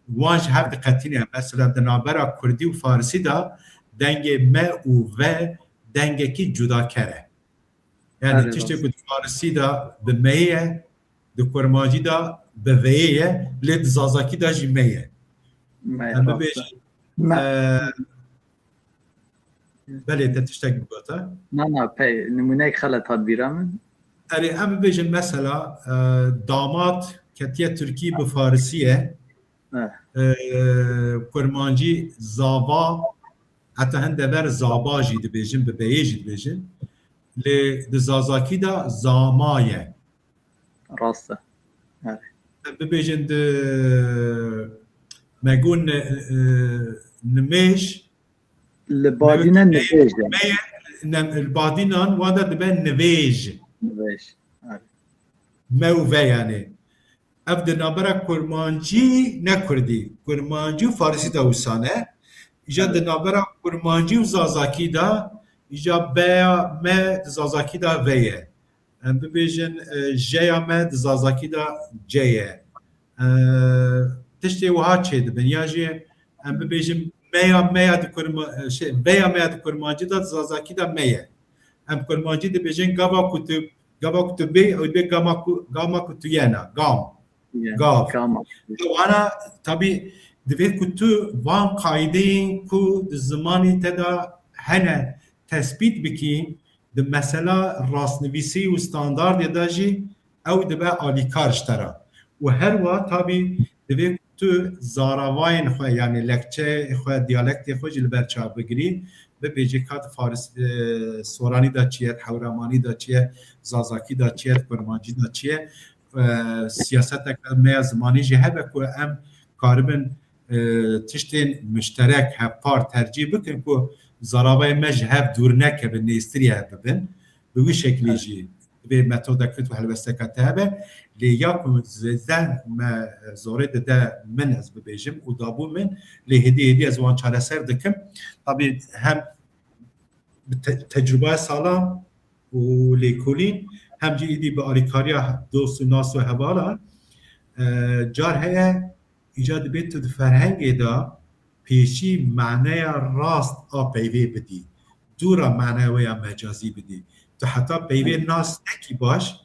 wan ji hev diqetîne. Mesela di navbera kurdî û farisî de dengê me û ve dengekî cudaker e. Yani Erê, tiştê rast. Ku di farisî de bi meyê ye, di kurmancî de bi veyê ye, lê di zazakî de jî me ye. Me, em rast e. Bibêjin, Me- e, Belê, te tiştek bigota? Na, na, pey, nimûneyek xelet hat bîra min. Erê, em bibêjin mesela, e, damat ketiye Tirkî bi Farisî ye. Eh. E, Kurmancî zava, heta hin dever zaba jî dibêjin, bi beyê jî dibêjin. Lê di Zazakî de zama ye. Rast e. Evet. Em bibêjin di me got ni-, e, nimêj, Li badîne nivêj e. Me ye, ne, li badînan wan de dibe nivêj. Nivêj. Evet. Me û ve yani. Ev di navbera kurmancî ne kurdî. Kurmancî û farisî de wisa ne. Îja Evet. Di navbera kurmancî û zazakî de, îja beya me di zazakî de ve ye. Em bibêjin, e, jeya me di zazakî de ce ye. E, tiştê wiha çêdibin. Ya jî em bibêjin meya, meya di kurma-, e, şey, veya meya di kurmancî de, di zazakî de me ye. Em kurmancî dibêjin gava ku tu Gava ku tu bê, ew dibê gama ku, gama ku tu yena, gam. Gav. Wana tabî divê ku tu van qaydeyên ku di zimanê te de hene tespît bikî, di mesela rastnivîsî û standardê de jî ew dibe alîkar ji te re. Û her wa tabî divê ku tu zaravayên xwe, yanî lekçeyê xwe, diyalektê xwe jî li ber çav bigirî, bibêjî ka di Faris, e, Soranî de çi ye, di Hewramanî de çi ye, Zazakî de çi ye, di Kurmancî de çi ye. E, siyaseteke me ya zimanî jî hebe ku em karibin, e, tiştên muşterek, hevpar tercîh bikin ku zaravayê me ji hev dûr nekevin, nêztirî hev bibin. Bi wî şeklî jî divê metodeke tu helwesteke te hebe. Lê ya ku zêde me zorê dide min ez bibêjim û dabû min, lê hêdî hêdî ez wan çareser dikim. Tabî hem bi te-, tecrûbaya salan û lêkolîn, hem jî êdî bi alîkariya dost û nas û hevalan, e, car heye îca dibê tu di ferhengê de pêşî maneya rast a peyvê bidî, dûra maneya wê ya mecazî bidî. Tu heta peyvê nas nekî baş,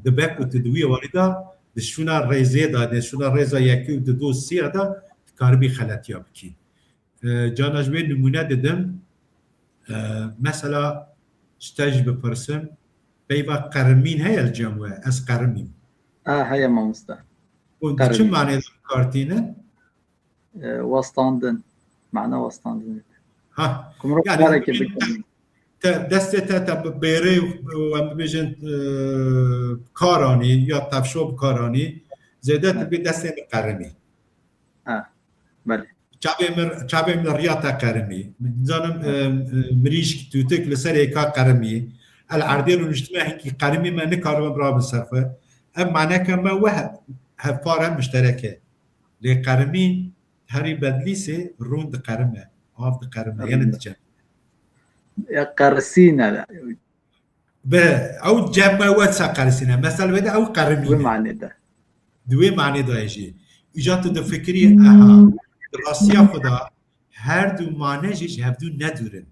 dibe ku tu di wî warî de di şûna rêzê de, di şûna rêza yekê û di du û sê de dikaribî xeletiya bikî. E, cana ji wê nimûne didim. E, mesela ji te jî bipirsim, peyva qerimîn heye li cem we? Ez qerimîm. A, heye mamoste. Û di çi manê de bi kar tînin? E, westandin. Mana westandinê. Ha. Ku mirov yani, karekê bikene. Te, destê te, te bi bêrê û em bibêjin, e, bi kar anî ya tevşo bi kar anî, zêde tu bê destê min qerimî. Ha, belê. Çavê min, çavê min riya te qerimî. Zanim, e, e, mirîşk, tûtik li ser êka qerimî. El erdê rûniştime hingî qerimî me nikaribim rabin ser xwe. Ev maneke me we he-, hevpar e, muşterek e. Lê qerimîn herî Bedlîsê rûn diqerime, av diqerime, yani diçe. Ya qerisîne. Bi ew cem me wesa qerisîne. Mesela wê de ew qerimîne. Di wê manê de. Di wê manê de ye jî. Îca tu difikirî, aha, rastiya xwe de her du mane jî ji hevdû nedûr in.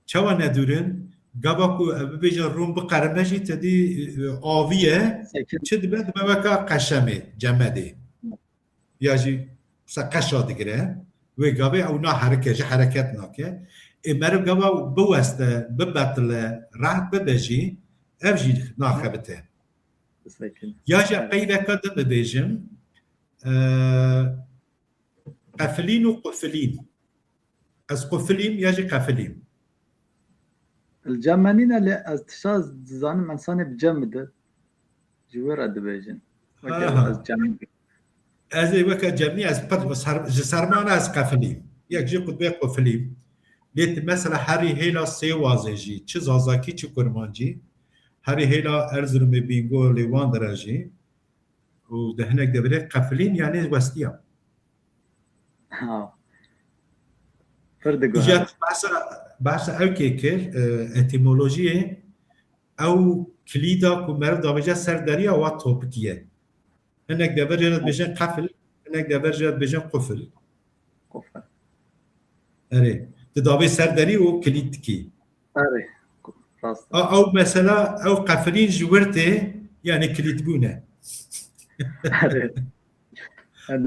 Çawa nedûr in? Gava ku ev bibêje rûn biqerime jî te dî, e, avî ye. Çi dibe? Dibe weka qeşemê, cemedê. Ya jî se qeşa digire. Wê gavê ew naherike, ji hereket nake. Ê meriv gava biweste, bibetile, rehet bibe jî, ev jî naxebite. Ya jî qeydeke din bibêjim, e, qefilîn û qufilîn. Ez qufilîm ya jî qefilîm? Li cem me nîne, lê ez tişta dizanim, însanê bi cem bide, ji wê re dibêjin. Weke ez cem. Ez ê weke cemî, ez pir ser, ji sermana ez qefilîm. Yek jî qutbê qufilîm. Lê tu mesela herî hêla Sêwazê jî, çi Zazakî, çi Kurmancî, herî hêla Erzurumê, Bîngolê, wan dira jî, û di hinek deverê qefilîn, yanî westiya. Ha. Pir diguhere. Îca tu behsa, behsa ew kê kir, e, etîmolojiyê, ew kilîda ku meriv davêje ser deriya wa topikî ye. Hinek dever jê re dibêjin qefil, hinek dever jê re dibêjin qufil. Qufil. Erê. Tu davê ser derî û kilît dikî. Erê, rast. A, ew mesela, ew qefilîn ji wir tê, yani kilîtbûn e. Erê.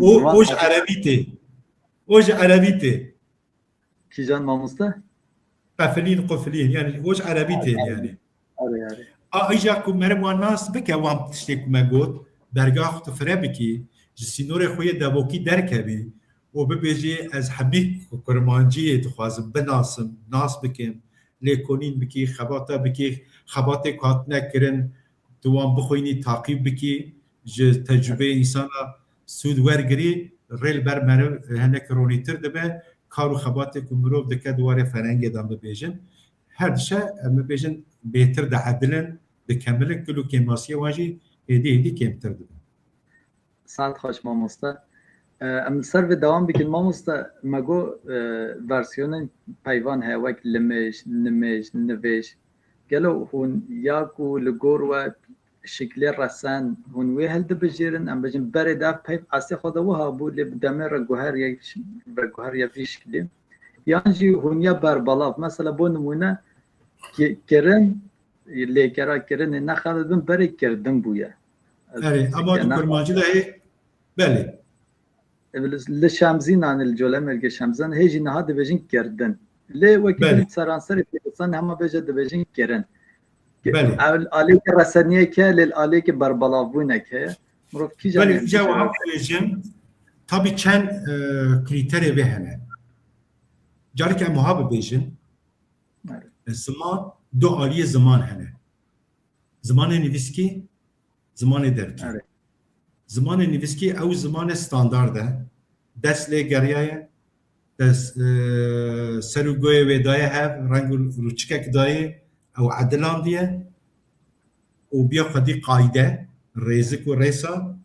O, o ji erebî tê. O ji erebî tê. Kîjan mamoste? Qefilîn, qufilîn, yani o ji erebî tê yani. Erê, erê. A, îja ku meriv wan nas bike, wan tiştê ku me got, berga xwe tu fire bikî, ji sînorê xwe yê devokî derkevî û bibêjî, ez hemî kurmanciyê dixwazim binasim, nas bikim, lêkolîn bikî, xebata bikî, xebatê ku hatine kirin, tu wan bixwînî, taqîb bikî, ji tecrûbeyê însana sûd wergirî, rê li ber meriv hinek ronîtir dibe, kar û xebatê ku mirov dike di warê ferhengê de bibêjin. Her dişe, em bibêjin, bêtir diedilin, dikemilin, kul û kêmasiyê wan jî hêdî hêdî kêmtir dibin. Saet xweş mamoste. E, em li ser vê dewam bikin. Mamoste, me got, e, versiyonên peyvan heye wek limêj, nimêj, nivêj. Gelo hûn ya ku li gor we şiklê resen, hûn wê hildibijêrin, em bêjin berê de ev peyv eslê xwe de wiha bû, lê bi demê re guheriye, veguheriye vî şiklî. Yan jî hûn ya berbelav, mesela bo nimûne ki-, kirin, lêgera kirinê nexebibin berê kirdin bûye. Erê, ama di kurmancî de hê, belê. Li Şemzînan, li Colemêrgê Şemzan hê jî niha dibêjin kirdin. Lê wekî Belê. din seranserê Kurdistanê hema bêje dibêjin kirin. Belê. Ew aliyeke reseniyek heye, lê aliyeke berbelavbûnek heye. Mirov kîjan Belê, îca wiha bibêjin, tabî çend, e, krîterê vê hene. Careke em wiha bibêjin, Evet. Ziman, du aliyê ziman hene. Zimanê nivîskî, zimanê devkî. Evet. Zimanê nivîskî ew zimanê standard e. Dest lê geriyaye, dest, e, ser û goyê wê daye hev, reng û rûçikek daye, ew edilandiye û biya xwedî qayde, rêzik û rêsa.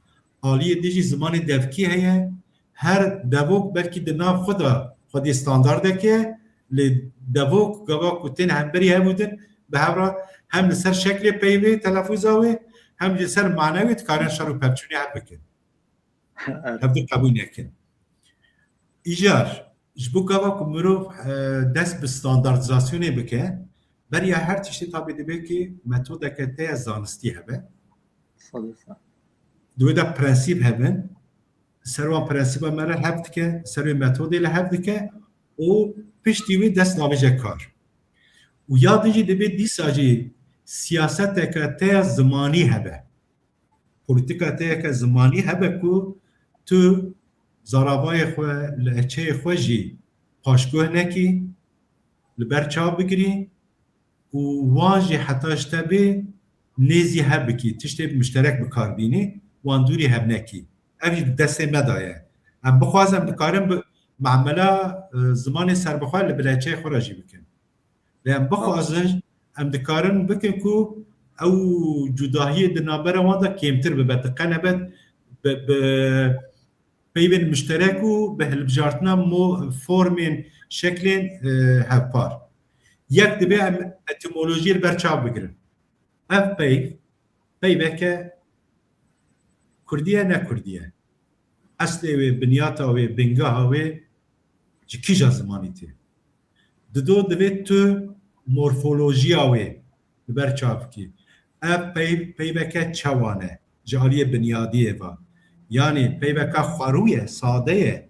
Aliyê din jî zimanê devkî heye. Her devok belkî di nav xwe de xwedî standardek e, lê devok gava ku tên hemberî hev û din bi hev re hem li ser şeklê peyvê, telafûza wê, hem jî li ser manewê dikarin şer û pevçûnê hev bikin. Evet. Hev di qebûl nekin. Îcar, ji bo gava ku mirov, e, dest bi standartizasyonê bike, beriya her tiştê tabî dibe ki metodeke te ya zanistî hebe. Sed û sed. Di wê de prensîp hebin. Ser wan prensîba me re hev dike, ser wê metodê li hev dike û piştî wê dest navêje kar. Û ya din jî dibe dîsa jî siyaseteke te ya zimanî hebe. Polîtîka te yeke zimanî hebe ku tu zaravayê xwe, lehçeyê xwe jî paşguh nekî, li ber çav bigirî û wan jî heta ji te bê nêzî hev bikî, tiştê muşterek bi kar bînî, wan dûrî hev nekî. Ev jî di destê me de ye. Em bixwazin, em dikarin bi memela, e, zimanê serbixwe li bi lehçeyê xwe re jî bikin. Lê em bixwazin, em dikarin bikin ku ew cudahiyê di navbera wan de kêmtir bibe, di qenebet bi, bi peyvên muşterek û bi hilbijartina mo-, formên, şeklên, e, hevpar. Yek dibe em etimolojiyê li ber çav bigirin. Ev peyv, peyveke kurdî ye, ne kurdî ye. Eslê wê, binyata wê, bingeha wê ji kîja zimanî tê? Dido divê tu morfolojiya wê li ber çav bikî. Ev peyv, peyveke çawan e, ji aliyê binyadiyê ve. Yanî peyveke xwerû ye, sade ye,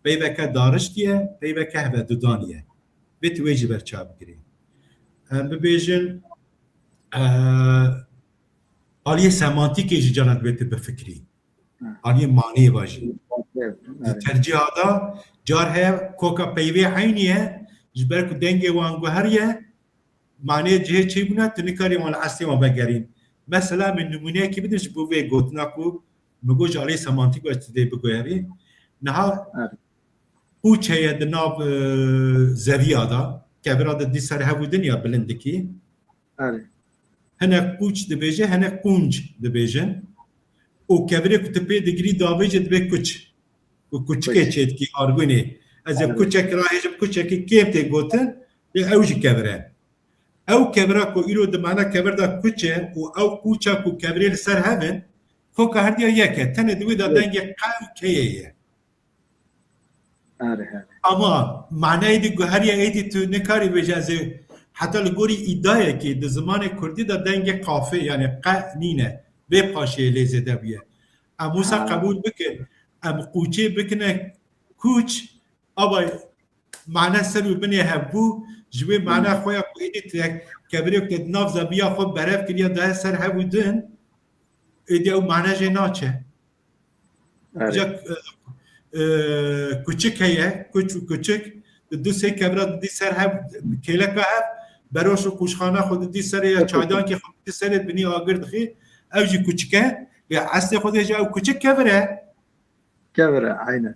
peyveke dariştî ye, peyveke hevedudanî ye. Vê tu wê ji ber çav bigirî. Em bibêjin, e, aliyê semantîkê jî cara divê tu bifikirî. Hı. Aliyê maneyê ve jî. Evet, evet. Di tercîha de car heye koka peyvê eynî ye, ji ber ku dengê wan guheriye, maneyê cihê çêbûne, tu nikarî wan li eslê wan vegerîn. Mesela min nimûneyekî bidin ji bo vê gotina ku min got ji aliyê semantîk ve tu dê biguherî. Niha Evet. qûç heye di nav, e, zeviya de, kevira de dî ser hev û din ya bilindikî. Erê. Hinek qûç dibêje, hinek qûnc dibêjin. Û kevirê ku tu pê digirî davêje dibe kuç. Ku kuçikê Kuç. çêdikî argunê. Ez ê Erê. kuçek rahêjim, kuçekî kêm tê gotin, lê ew jî kevir e. Ew kevira ku îro di mane kevir de kuç e û ew qûça ku kevirê li ser hev in, koka herdiya yek e. Tenê di wê de Yek. dengê qe û keyê ye. Erê, erê. Ama maneyê dî guheriya êdî tu nikarî bêje ez ê heta li gorî îdayekê di zimanê kurdî de dengê qafê, yani qe nîne. Vê paşê lê zêde bûye. Em wisa Ha. qebûl bikin. Em qûçê bikine kûç, ava mane ser û binê hev bû, ji wê mane Hmm. xwe ya ku êdî tu yek kevirê ku te di nav zeviya xwe berev kiriye daye ser hev û din, êdî ew mane jê naçe. Evet. Ancak, e, e, kuçik heye, kuç û kuçik, di du sê kevira didî ser hev, kêleka hev, beroş û qûçxana xwe didî serê ya, Evet. çaydankê xwe didî serê binî agir dixî, ew jî kuçik e. Ya eslê xwe dê ji ew kuçik kevir e. Kevir e, aynen.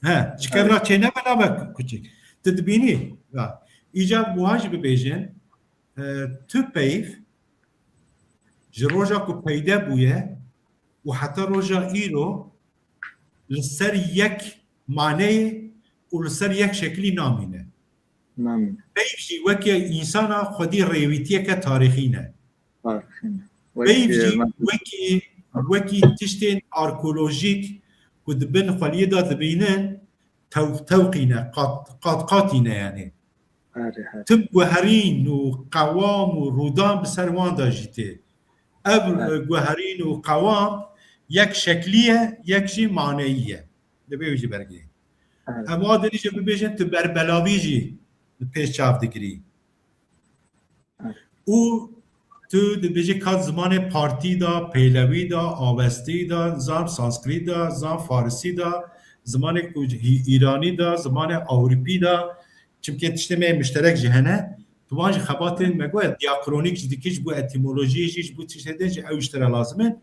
He, ji kevira Evet. çênebe nabe kuçik. Tu dibînî, ya. Îcar buha jî bibêjin, e, tu peyv, ji roja ku peyde bûye û heta roja îro li ser yek maneyê û li ser yek şeklî namîne. Namîne. Peyv jî weke însana xwedî rêwîtiyeke tarîxî ne. Tarîxî ne. Peyv Wek, jî e, wekî, wekî tiştên arkeolojîk ku di bin xweliyê de dibînin, tew-, tewqî ne, qat, qat, qatî ne yani. Erê, erê. Tim guherîn û qewam û rûdan bi ser wan de jî tê. Ev, erê, e, guherîn û qewam yek şeklî ye, yek jî maneyî ye. Divê wî jî bergê. Erê. Em adilî jî bibêjin, tu berbelavî jî li pêş çav digirî. Û tu dibêjî ka zimanê partî de, pêlewî de, avestî de, zan sanskrit de, zan farisî de, zimanê ku hî-, îranî de, zimanê ewropî de, çimkî tiştê me yê muşterek jî hene, tu wan jî xebatên me goye, diakronîk jî dikî, ji bo etîmolojiyê jî, ji bo tiştê din jî ew ji te re lazim in.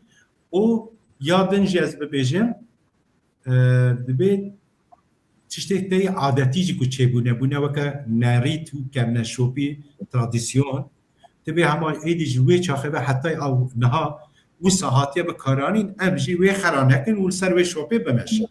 Û ya din jî ez bibêjim, e, dibê tiştê teyî adetî jî ku çêbûne, bûne weke nerît û kevneşopî, tradisyon. Dibê hema êdî ji wê çaxê ve hetay ew niha wisa hatiye bikaranîn, em jî wê xera nekin û li ser wê şopê bimeşin.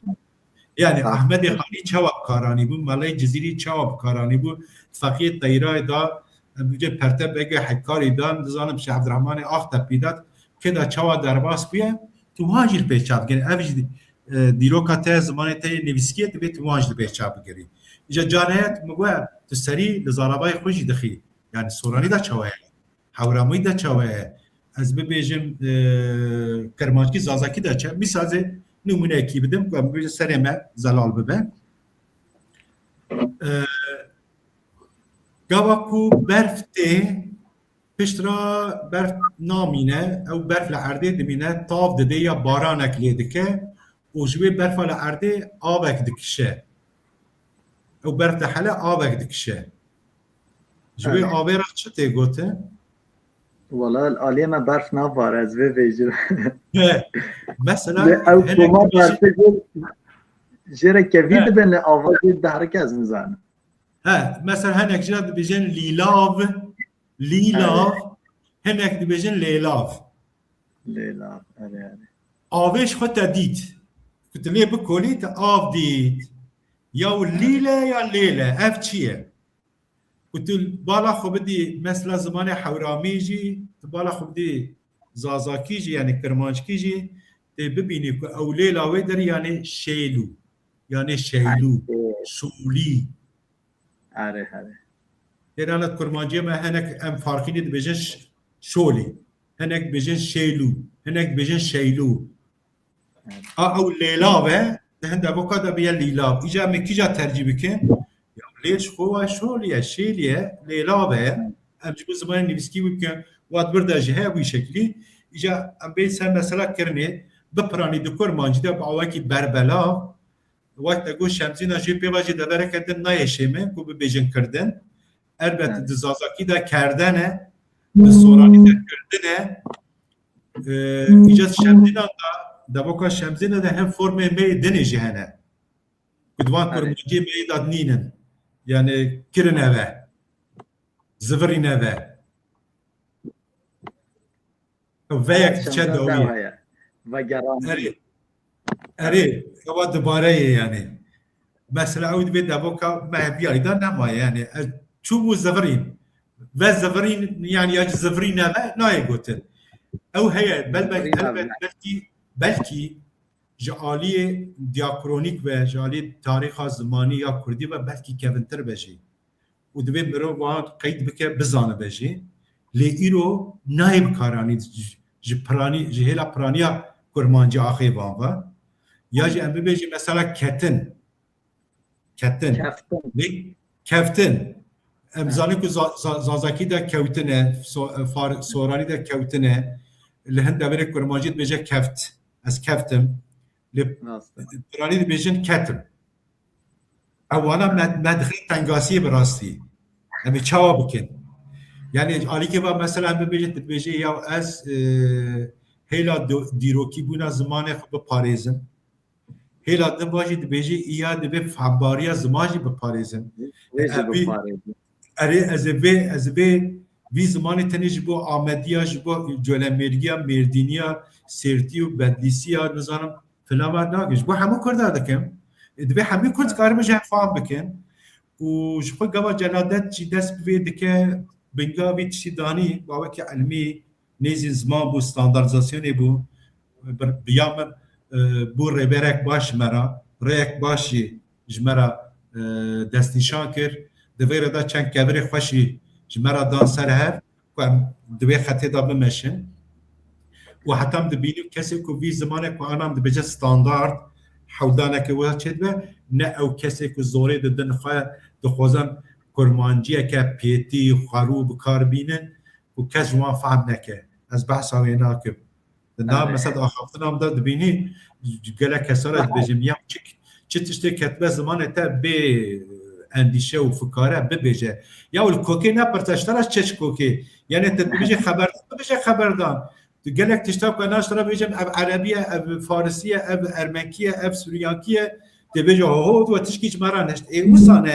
Yani Ehmedê Xanî çawa bikaranî bû, Melayê Cizîrî çawa bikaranî bû, Feqiyê Teyrayê da, em bûcê Perte Begê Hekkarî da, nizanim Şêx Evdirehmanê Axtepî da, kê da çawa derbas bûye, tu wan jî li pêş çav dikin. Ev jî, e, dîroka te, zimanê te yê nivîskiyê, divê tu wan jî li pêş çav bigirî. Îca careyek min got, tu serî li zarabayê xwe jî dixî. Yani Soranî de çawa ye? Hewramî de çawa ye? Ez bibêjim, e, Kirmanckî, Zazakî de çawa? Mîsal ez ê nimûneyekî bidim, ku em bibêjin serê me zelal bibe. E, gava ku berf tê, piştre berf namîne, ew berf li erdê dimîne, tav dide ya baranek lê dike û ji wê berfa li erdê avek dikişe. Ew berf dihele, avek dikişe. Ji wê, erê, avê re çi tê gotin? Wala li aliyê me berf navare, ez vê vêjim. He, mesela, lê ew hinek koma dibêjin berfê jê, jê re kevî, he, dibin, lê ava jê diherike, ez nizanim. He, mesela hinek jî re dibêjin lîlav, lîlav, erê, hinek dibêjin lêlav. Lêlav, erê, erê. Avê ji xwe te dît. Ku tu lê bikolî, te av dît. Ya û lîle ya lêle, ev çi ye? Ku tu bala xwe bidî, mesela zimanê hewramî jî, tu bala xwe bidî zazakî jî, yani kirmanckî jî, tê bibînî ku ew lêla wê derî, yani şêlû, yani şeylû, erê, şûlî. Erê, erê. Têrana kurmanciyê me hinek em farqînî dibêjin ş-, şolî. Hinek dibêjin şêlû. Hinek dibêjin şeylû. A, ew lêlav e, di hin devoka de bûye lîlav. Îca em ê kîja tercîh bikin? Ya lêl ji xwe wa şolî ye, şêlî ye, lêlav e. Em ji bo zimanê nivîskî wî bikin, wa di vir de jî heye wî şeklî. Îca em bên ser mesela kirinê, bi piranî di kurmancî de bi awekî berbelav, wek te got, Şemzîna jê pê ve jî devereke din nayê şême ku bibêjin kirdin. Elbet, evet, di zazakî de kerdene, di soranî de kirdine. Ee, îca Şemzîna de, devoka Şemzîna de hem formê me yê dinê jî hene. Ku di van, evet, kurmanciyê me yê de nînin. Yani kirine ve, zivirîne ve. Veyek diçe dawî. Vegeran. Erê. Erê, ewa dubare ye yani. Mesela ew divê devoka me heviyayî de nemaye yani. Ez çûm û zivirîn. Ve zivirîn yani ya zivirîne ve nayê gotin. Ew heye, belbek, zivirîne elbet, ve, belkî, belkî ji aliyê diakronîk ve ji aliyê tarîxa zimanî ya kurdî ve belkî kevintir be jî. Û divê mirov wan qeyd bike, bizanibe jî. Lê îro nayê bikaranî, ji, ji piranî, ji hêla piraniya kurmancî axê van ve. Ya jî em bibêjin mesela ketin. Ketin. Keftin. Lê keftin. Em, evet, zanin ku za-, za-, zazakî de kewtine, so-, far-, soranî de kewtine. Li hin deverê kurmancî dibêje keft. Ez keftim. Lê, rast e, piranî dibêjin ketim. Ew wana me, me dixin tengasiyê bi rastî. Em ê çawa bikin? Yani alîkê va mesela em bibêjin, tu dibêjê ya ez, e, hêla do-, dîrokîbûna zimanê xwe biparêzim. Hêla din va jî dibêjî, îya divê fehmbariya ziman jî biparêzin. Wê jî, e, vî-, biparêzin. Erê, ez ê vê, ez ê vê, vî zimanê tenê ji bo Amediya, ji bo Colemêrgiya, Mêrdîniya, Sêrtî û Bedlîsiya, nizanim, filan ve nakin. Ji bo hemû Kurda dikim. E, divê hemû Kurd, evet, dikarin jî fam bikin. Û ji xwe gava celadet jî dest bi vê dike, binga vî tiştî danî, bawekî ilmî, nêzî ziman bû, standartizasyonê bû. Bi, bi ya min, e, bû rêberek baş ji me re, rêyek baş jî ji me re, e, destnîşan kir. Di vê re de çend kevirê xweş jî ji me re dan ser hev ku em di vê xetê de bimeşin. Û heta em dibînin kesê ku vî zimanê ku anan dibêje standard hewdaneke wê çêdibe, ne ew kesê ku zorê didin xwe dixwazin kurmanciyeke pêtî, xwerû bi kar bînin ku kes ji wan fehm neke. Ez behsa wê nakim. Di nav mesela di axaftinan de dibînî gelek kesara dibêjin, ya çi, çi tiştê ketibe zimanê te bê endîşe û fikare bibêje. Ya li kokê nepirse, ji te re çi ji kokê? Yani te dibêje xeberdan, bibêje xeberdan. Tu gelek tişta ku naş te re bêjim, ev erebî ye, ev farisî ye, ev ermenkî ye, ev suryankî ye. Tê bêje, ho, ho, tu tişkî ji me re neşt. Ê, wisa ne.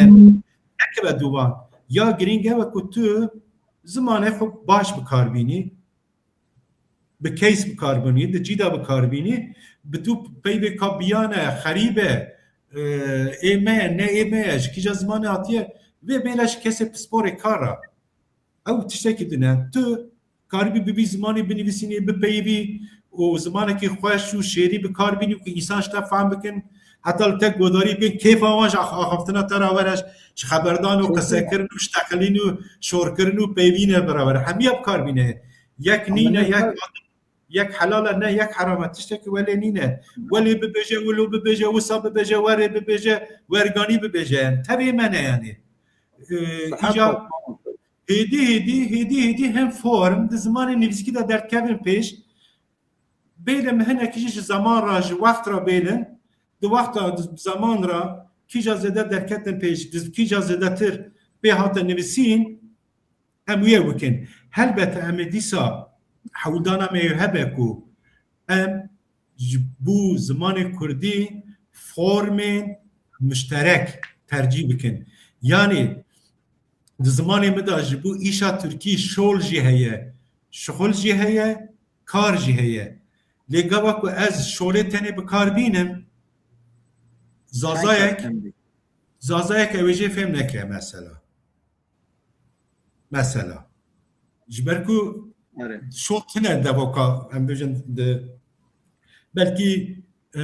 Nekibe dûvan. Ya girîng e ku tu zimanê xwe baş bi kar bînî. Bi keys bi kar bînî, di cî de bi kar bînî, bi tu peyvê ka biyane, xerîb e, e, ê me ye, ne ê me ye, ji kîja zimanê hatiye, vê bêle ji kesê pisporê kar e. Ew tiştekî din e. Tu karibî bibî zimanê binivîsînî, bipeyivî û zimanekî xweş û şêrî bi kar bînî ku însan ji te fehm bikin, heta li te godarî bikin, kêfa wan ji ax-, axaftina te re were, ji xeberdan û qisekirin û şteqilîn û şorkirin û peyvînê re were. Hemiya bi kar bîne. Yek nîne, yek, yek helal e, ne yek heram e. Tiştekî welê nîne. Welê bibêje, wilo bibêje, wisa bibêje, werê bibêje, werganî bibêje. Yani tevê me ne yani. Ee, îca hêdî, hêdî, hêdî, hêdî hem form di zimanê nivîskî de derdikevin pêş. Bêle me hinekî jî ji zaman re, ji wext re bêlin. Di wexta, di zaman re kîja zêde derketin pêş, di kîja zêdetir pê hate nivîsîn. Em wê bikin. Helbet em ê dîsa hewldana me hebe ku em ji bo zimanê kurdî formên muşterek tercîh bikin. Yanî di zimanê min de ji bo îşa tirkî şol jî heye, şixul jî heye, kar jî heye. Lê gava ku ez şolê tenê bi kar bînim, zazayek, zazayek ew ê jê fêm neke mesela. Mesela. Ji ber ku şol tune devoka, em bêjin, di, belkî, e,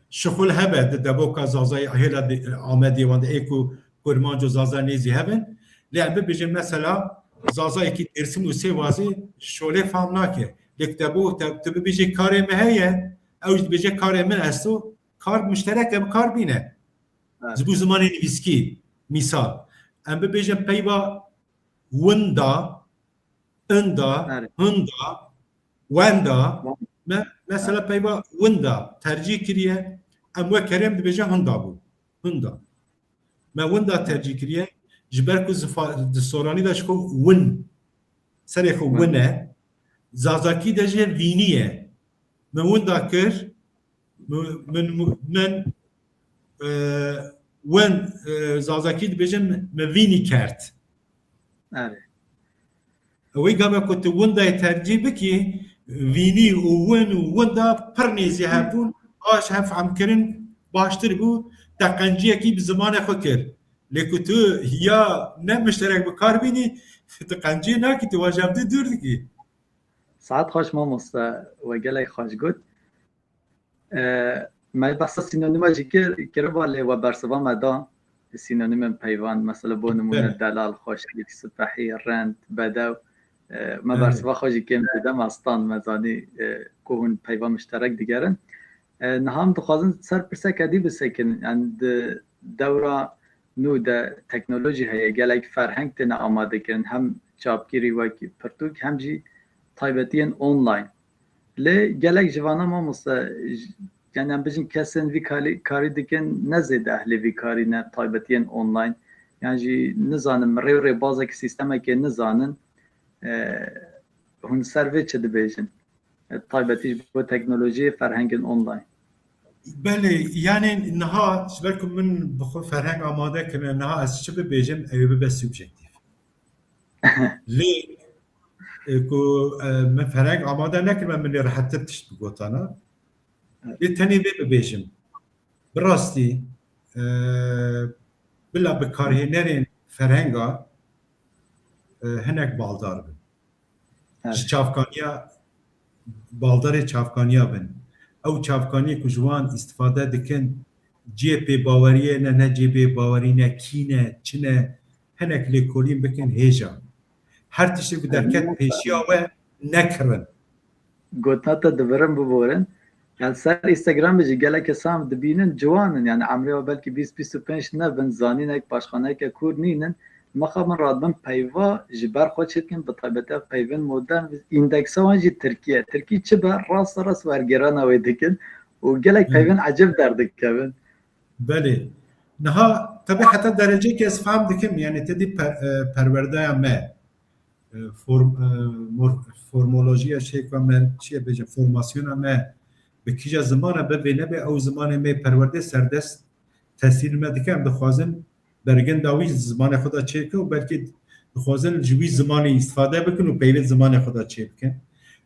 şixul hebe di devoka zazayê hêla di, Amedê wan de ê ku kurmanc û zaza nêzî hebin. Lê em bibêjin mesela zazayekî Dêrsim û Sêwazî şolê fam nake. Lê ku te bo, te, tu bibêjê karê me heye, ew jî dibêje karê min esto, kar muşterek e, bi kar bîne. Ji bo zimanê nivîskî, mîsal, em bibêjin peyva winda, inda, hinda, wenda, me, mesela peyva winda tercîh kiriye, em wek kerê em dibêje hinda bû. Hinda. Me winda tercîh kiriye, ji ber ku zifa-, di soranî de ji xwe win, serê xwe win e, zazakî de jî vînî ye. Me winda kir, Min, min, min, e, win, e, zazakî dibêjin, min vînî kerd. Erê. Wê gava ku tu windayê tercîh bikî, vînî û win û winda pir nêzî hebûn, a ji hev fehmkirin baştir bû, te qenciyekî bi zimanê xwe kir. Lê ku tu ya ne mişterek bi kar bînî, tu qenciyê nakî, tu wan ji hev dû dûr dikî. Saet xweş mamoste, we gelek xweş got. E, me behsa sînonîma jî kir, kiriba lê we bersiva me da sînonîmên peyvan, mesela bo nimûne delal, xweşik, sipehî, rind, bedew. E, me bersiva xwe jî kêm dide, me stand, me zanî, e, ku hûn peyva mişterek digerin. E, niha em dixwazin ser pirseke dî bisekin, yani di dewra nû de teknolojî heye, gelek ferheng têne amadekirin, hem çapgirî wekî pirtûk, hem jî taybetiyên online. Lê gelek ji vana mamoste, j-, yani em bijin kesên vî kalî-, karî dikin ne zêde ehlê vî karî ne, taybetiyên online. Yan jî nizanim rê û rêbazek sîstemekê nizanin, e, hûn ser vê çi dibêjin? E, taybetî ji bo teknolojiyê, ferhengên online. Belê, yani niha ji ber ku min bi xwe ferheng amade kirine, niha ez çi bibêjim, ew ê bibe subjektîf. Lê, e, ku, e, min ferheng amade nekirime, min ê rehettir tişt bigotana. Lê tenê vê bibêjim. Bi rastî, e, bila bikarhênerên ferhenga, e, hinek baldar bin. Ji çavkaniya, baldarê çavkaniya bin. Ew çavkaniyê ku ji wan îstifade dikin, cihê pêbaweriyê ne, ne cihê pêbawerî ne, kî ne, çi ne, hinek lêkolîn bikin hêja. Her tiştê ku derket pêşiya we nekirin. Gotina te dibirin biborin. Yani ser Instagramê jî gelek kesan dibînin ciwan in. Yani emrê we belkî bîst bîst û pênc nebin, zanînek, paşxaneyeke kûr nînin. Mixabin radibin peyva ji ber xwe çêdikin, bi taybet ev peyvên modern, îndeksa wan jî tirkî ye. Tirkî çi be, rasta rast wergêrana wê dikin û gelek peyvên ecêb derdikevin. Belê. Niha tabi heta dereceyekê ez fehm dikim, yani te dî per, e, perwerdeya me, e, form, e, mor, formolojiya şey ku me çiye bêje, formasyona me bi kîja zimana be vê nebe, ew zimanê me perwerde serdest tesîr me dike, em dixwazin bergin da wî zimanê xwe de çêke û belkî dixwazin ji wî zimanê îstifade bikin û peyvê zimanê xwe de çê bikin.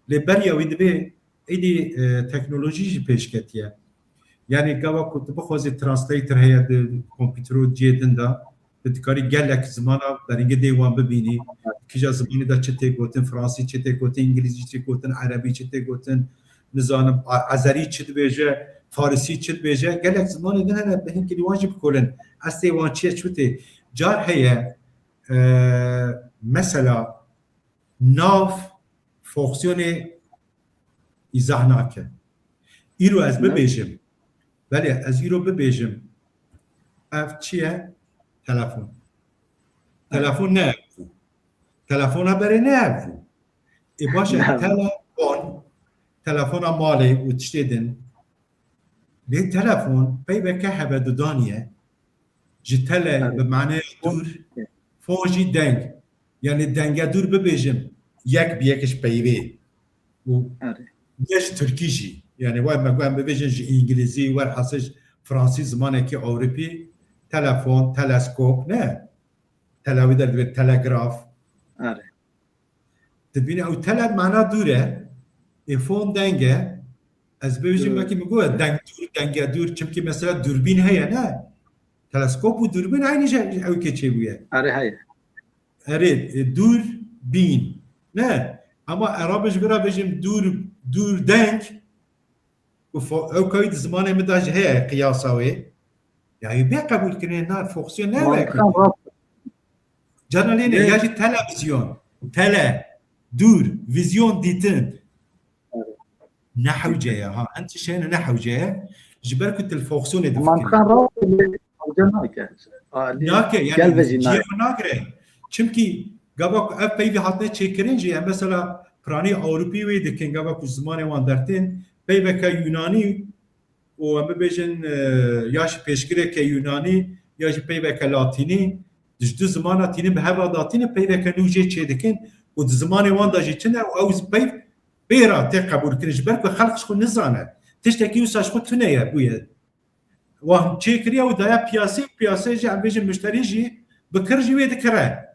Lê beriya wî divê êdî, e, teknolojî jî pêş ketiye. Yani gava ku tu bixwazî translator heye di kompîtero cihê din de, tu dikarî gelek zimana beringê dê wan bibînî. Kîja zimanî de çi tê gotin, fransî çi tê gotin, îngilîzî çi gotin, erebî çi tê gotin, nizanim, a-, ezerî çi dibêje, farisî çi dibêje, gelek zimanê din hene, bi hinkî li wan jî bikolin. Eslê wan çi ye, çi tê? Car heye, e, mesela nav fonksiyonê îzah nake. Îro ez bibêjim, belê, ez îro bibêjim, ev çi ye? Telefon. Telefon ne ev bû. Telefona berê ne ev bû. Ê baş e, telefon, telefona malê û tiştê din. Lê telefon peyveke hevedudanî ye. Ji tele bi maneya dûr, fon jî deng. Yani denge dûr bibêjim, yek bi yek ji peyvê. Û ne ji tirkî jî. Yani wê me, em bibêjin ji îngilîzî, werhasî ji fransî, zimanekî ewropî, telefon, teleskop, ne? Tela wî der dibê telegraf. Dibîne ew tele mana dûr e, ê fon deng e. Ez bêjim wekî min got, deng dûr, denge dûr, çimkî mesela dûrbîn heye, ne? Teleskop û dûrbîn eynî jî ew kê çêbûye. Erê heye. Erê, e, dûr bîn. Ne? Ama Erab ji bira bêjim dûr, dûr deng, û fo-, ew kayî di zimanê min de jî heye qiyasa wê. Ya wî bê qebûlkirinê na fonksiyon ne wek. Cana lê ne, ya jî televizyon, tele, dûr, vizyon, dîtin. Ne hewce ye, ha. Hin tiştê ne hewce ye. Ji ber ku tu li fonksiyonê difikirî. Mantiqan rast e, hewce nake. Nake, yani cihê xwe nagire. Çimkî gava ku ev peyvê hatine çêkirin jî, yani mesela piranî Ewropî wê dikin, gava ku zimanê wan dertên, peyveke Yunanî û em bibêjin, e, ya jî pêşgireke Yunanî ya jî peyveke Latînî, ji du zimana tînin bi hev re datînin, peyveke nû jê çêdikin û di zimanê wan de jî tune û ew peyv pê re tê qebûlkirin, ji ber ku xelk ji xwe nizane. Tiştekî wisa ji xwe tune ye, bûye. Wan çêkiriye û daye piyasê, piyasê jî, em bêjin, muşterî jî bi kir jî wê dikire.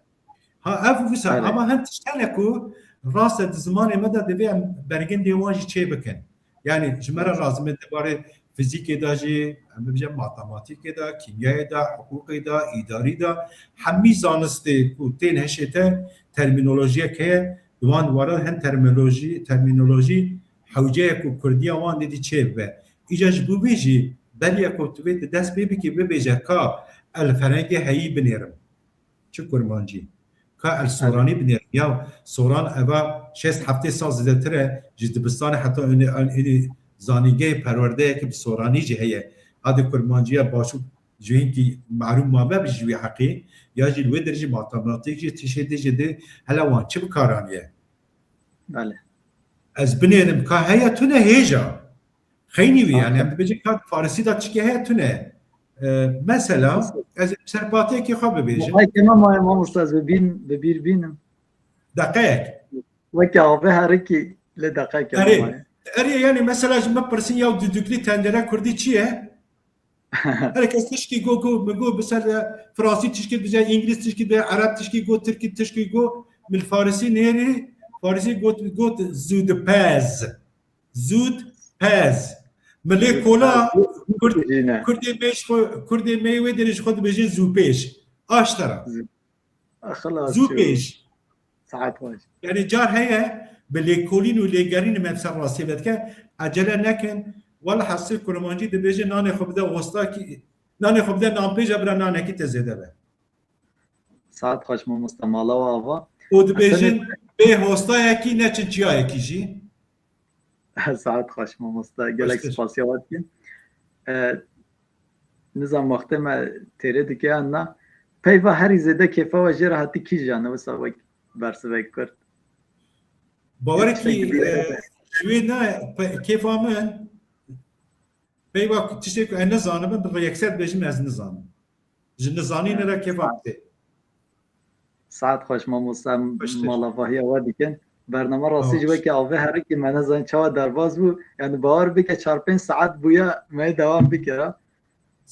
Ha, ev wisa, ama hin tişt hene ku rast e, di zimanê me de divê em bergindê wan jî çê bikin. Yani ji me re lazim e di barê fizîkê de jî, em bibêjin matematîkê de, kîmyayê de, hiqûqê de, îdarî de, hemî zanistê ku tên hişê te termînolojiyek heye, di wan wara hin termînolojî, termînolojî hewce ye ku kurdiya wan didî çê bibe. Îca ji bo vê jî beriya ku tu vê di dest pê bikî bibêje ka ez li ferhengê heyî binêrim. Çi kurmancî? Ka ez soranî binêrim. Ya soran eva şêst heftê sal zêdetir e, ji dibistanê heta êdî, êdî zanîngehê perwerdeyeke bi soranî jî heye. Hadi kurmanciya başû ji hinkî mehrûm mabe ji wî heqî, ya jî li wê derê jî matematîk jî tişê dê jî dê hele wan çi bi kar aniye? Belê. Ez binêrim ka heye tune hêja. Xeynî wî, yani em dibêjin ka farisî de tişkî heye tune. E, mesela ez serpatiyekî xwe bibêjim. Ay kema maye mamosta, ez bi bîn, bi bîr bînim. Deqeyek. Weke avê herikî lê deqeyek. Erê, erê, yani mesela ji me pirsin ya dudukli tencere kurdî çi ye? Her kes tişkî go, go, min go bi ser, e, fransî tişkî dibêje, îngilîz tişkî dibêje, ereb tişkî go, tirkî tişkî go, min farisî nêrî, farisî got, got zûdipez. Zûd pez. Milê kola Kurd, Kurdê me ji xwe, Kurdê me wê derê ji xwe dibêje zûpêş. Aştera. Zûpêş. Saet baş. Yani car heye bi lêkolîn û lêgerîn em ser rastiyê vedike. Ecele nekin. Welhasil kurmancî dibêje nanê xwe bide westakî, nanê xwe bide nanpêja bira nanekî te zêde be. Saet xweş mamoste, mala we ava. Û dibêjin bê hostayekî neçin çiyayekî jî. Saet xweş mamoste, gelek spasiya we dikin. E, nizam wextê me têrê dike yan na. Peyva herî zêde kêfa we jê re hatî kîjan e, wisa wek bersivek kurt. Bawer kî ji wê ne kêfa min peyva tiştê ku ez nizanim, bi yekser dibêjim ez nizanim. Ji nizanînê re kêfa tê. Saet xweş mamoste, malavahiya we dikin. Bername rastî jî weke avê herikî me nezanî çawa derbas bû. Yani bawer bike çar pênc saet bûye me dewam bikira.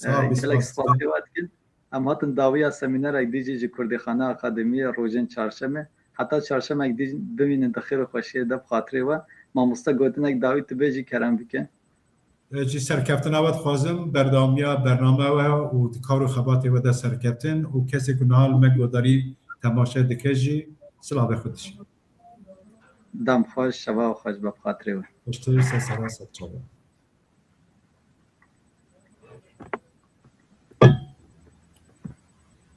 Gelek spasiya we dikin. Em hatin dawiya semînerek dî jî ji Kurdîxane Akademiyê rojên çarşemê. Heta çarşemek dî bimînin di xêr û xweşiyê de bi xatirê we. Mamoste gotinek dawî tu bêjî kerem bike. Ez jî serkeftina we dixwazim, berdewamiya bername we û di kar û xebatê we de serkeftin û kesê ku niha li me guhdarî temaşe dike jî silavê xwe dişî. Dem xweş, şeva xweş be bi xatirê we. Xweştir, ser sera, ser çava.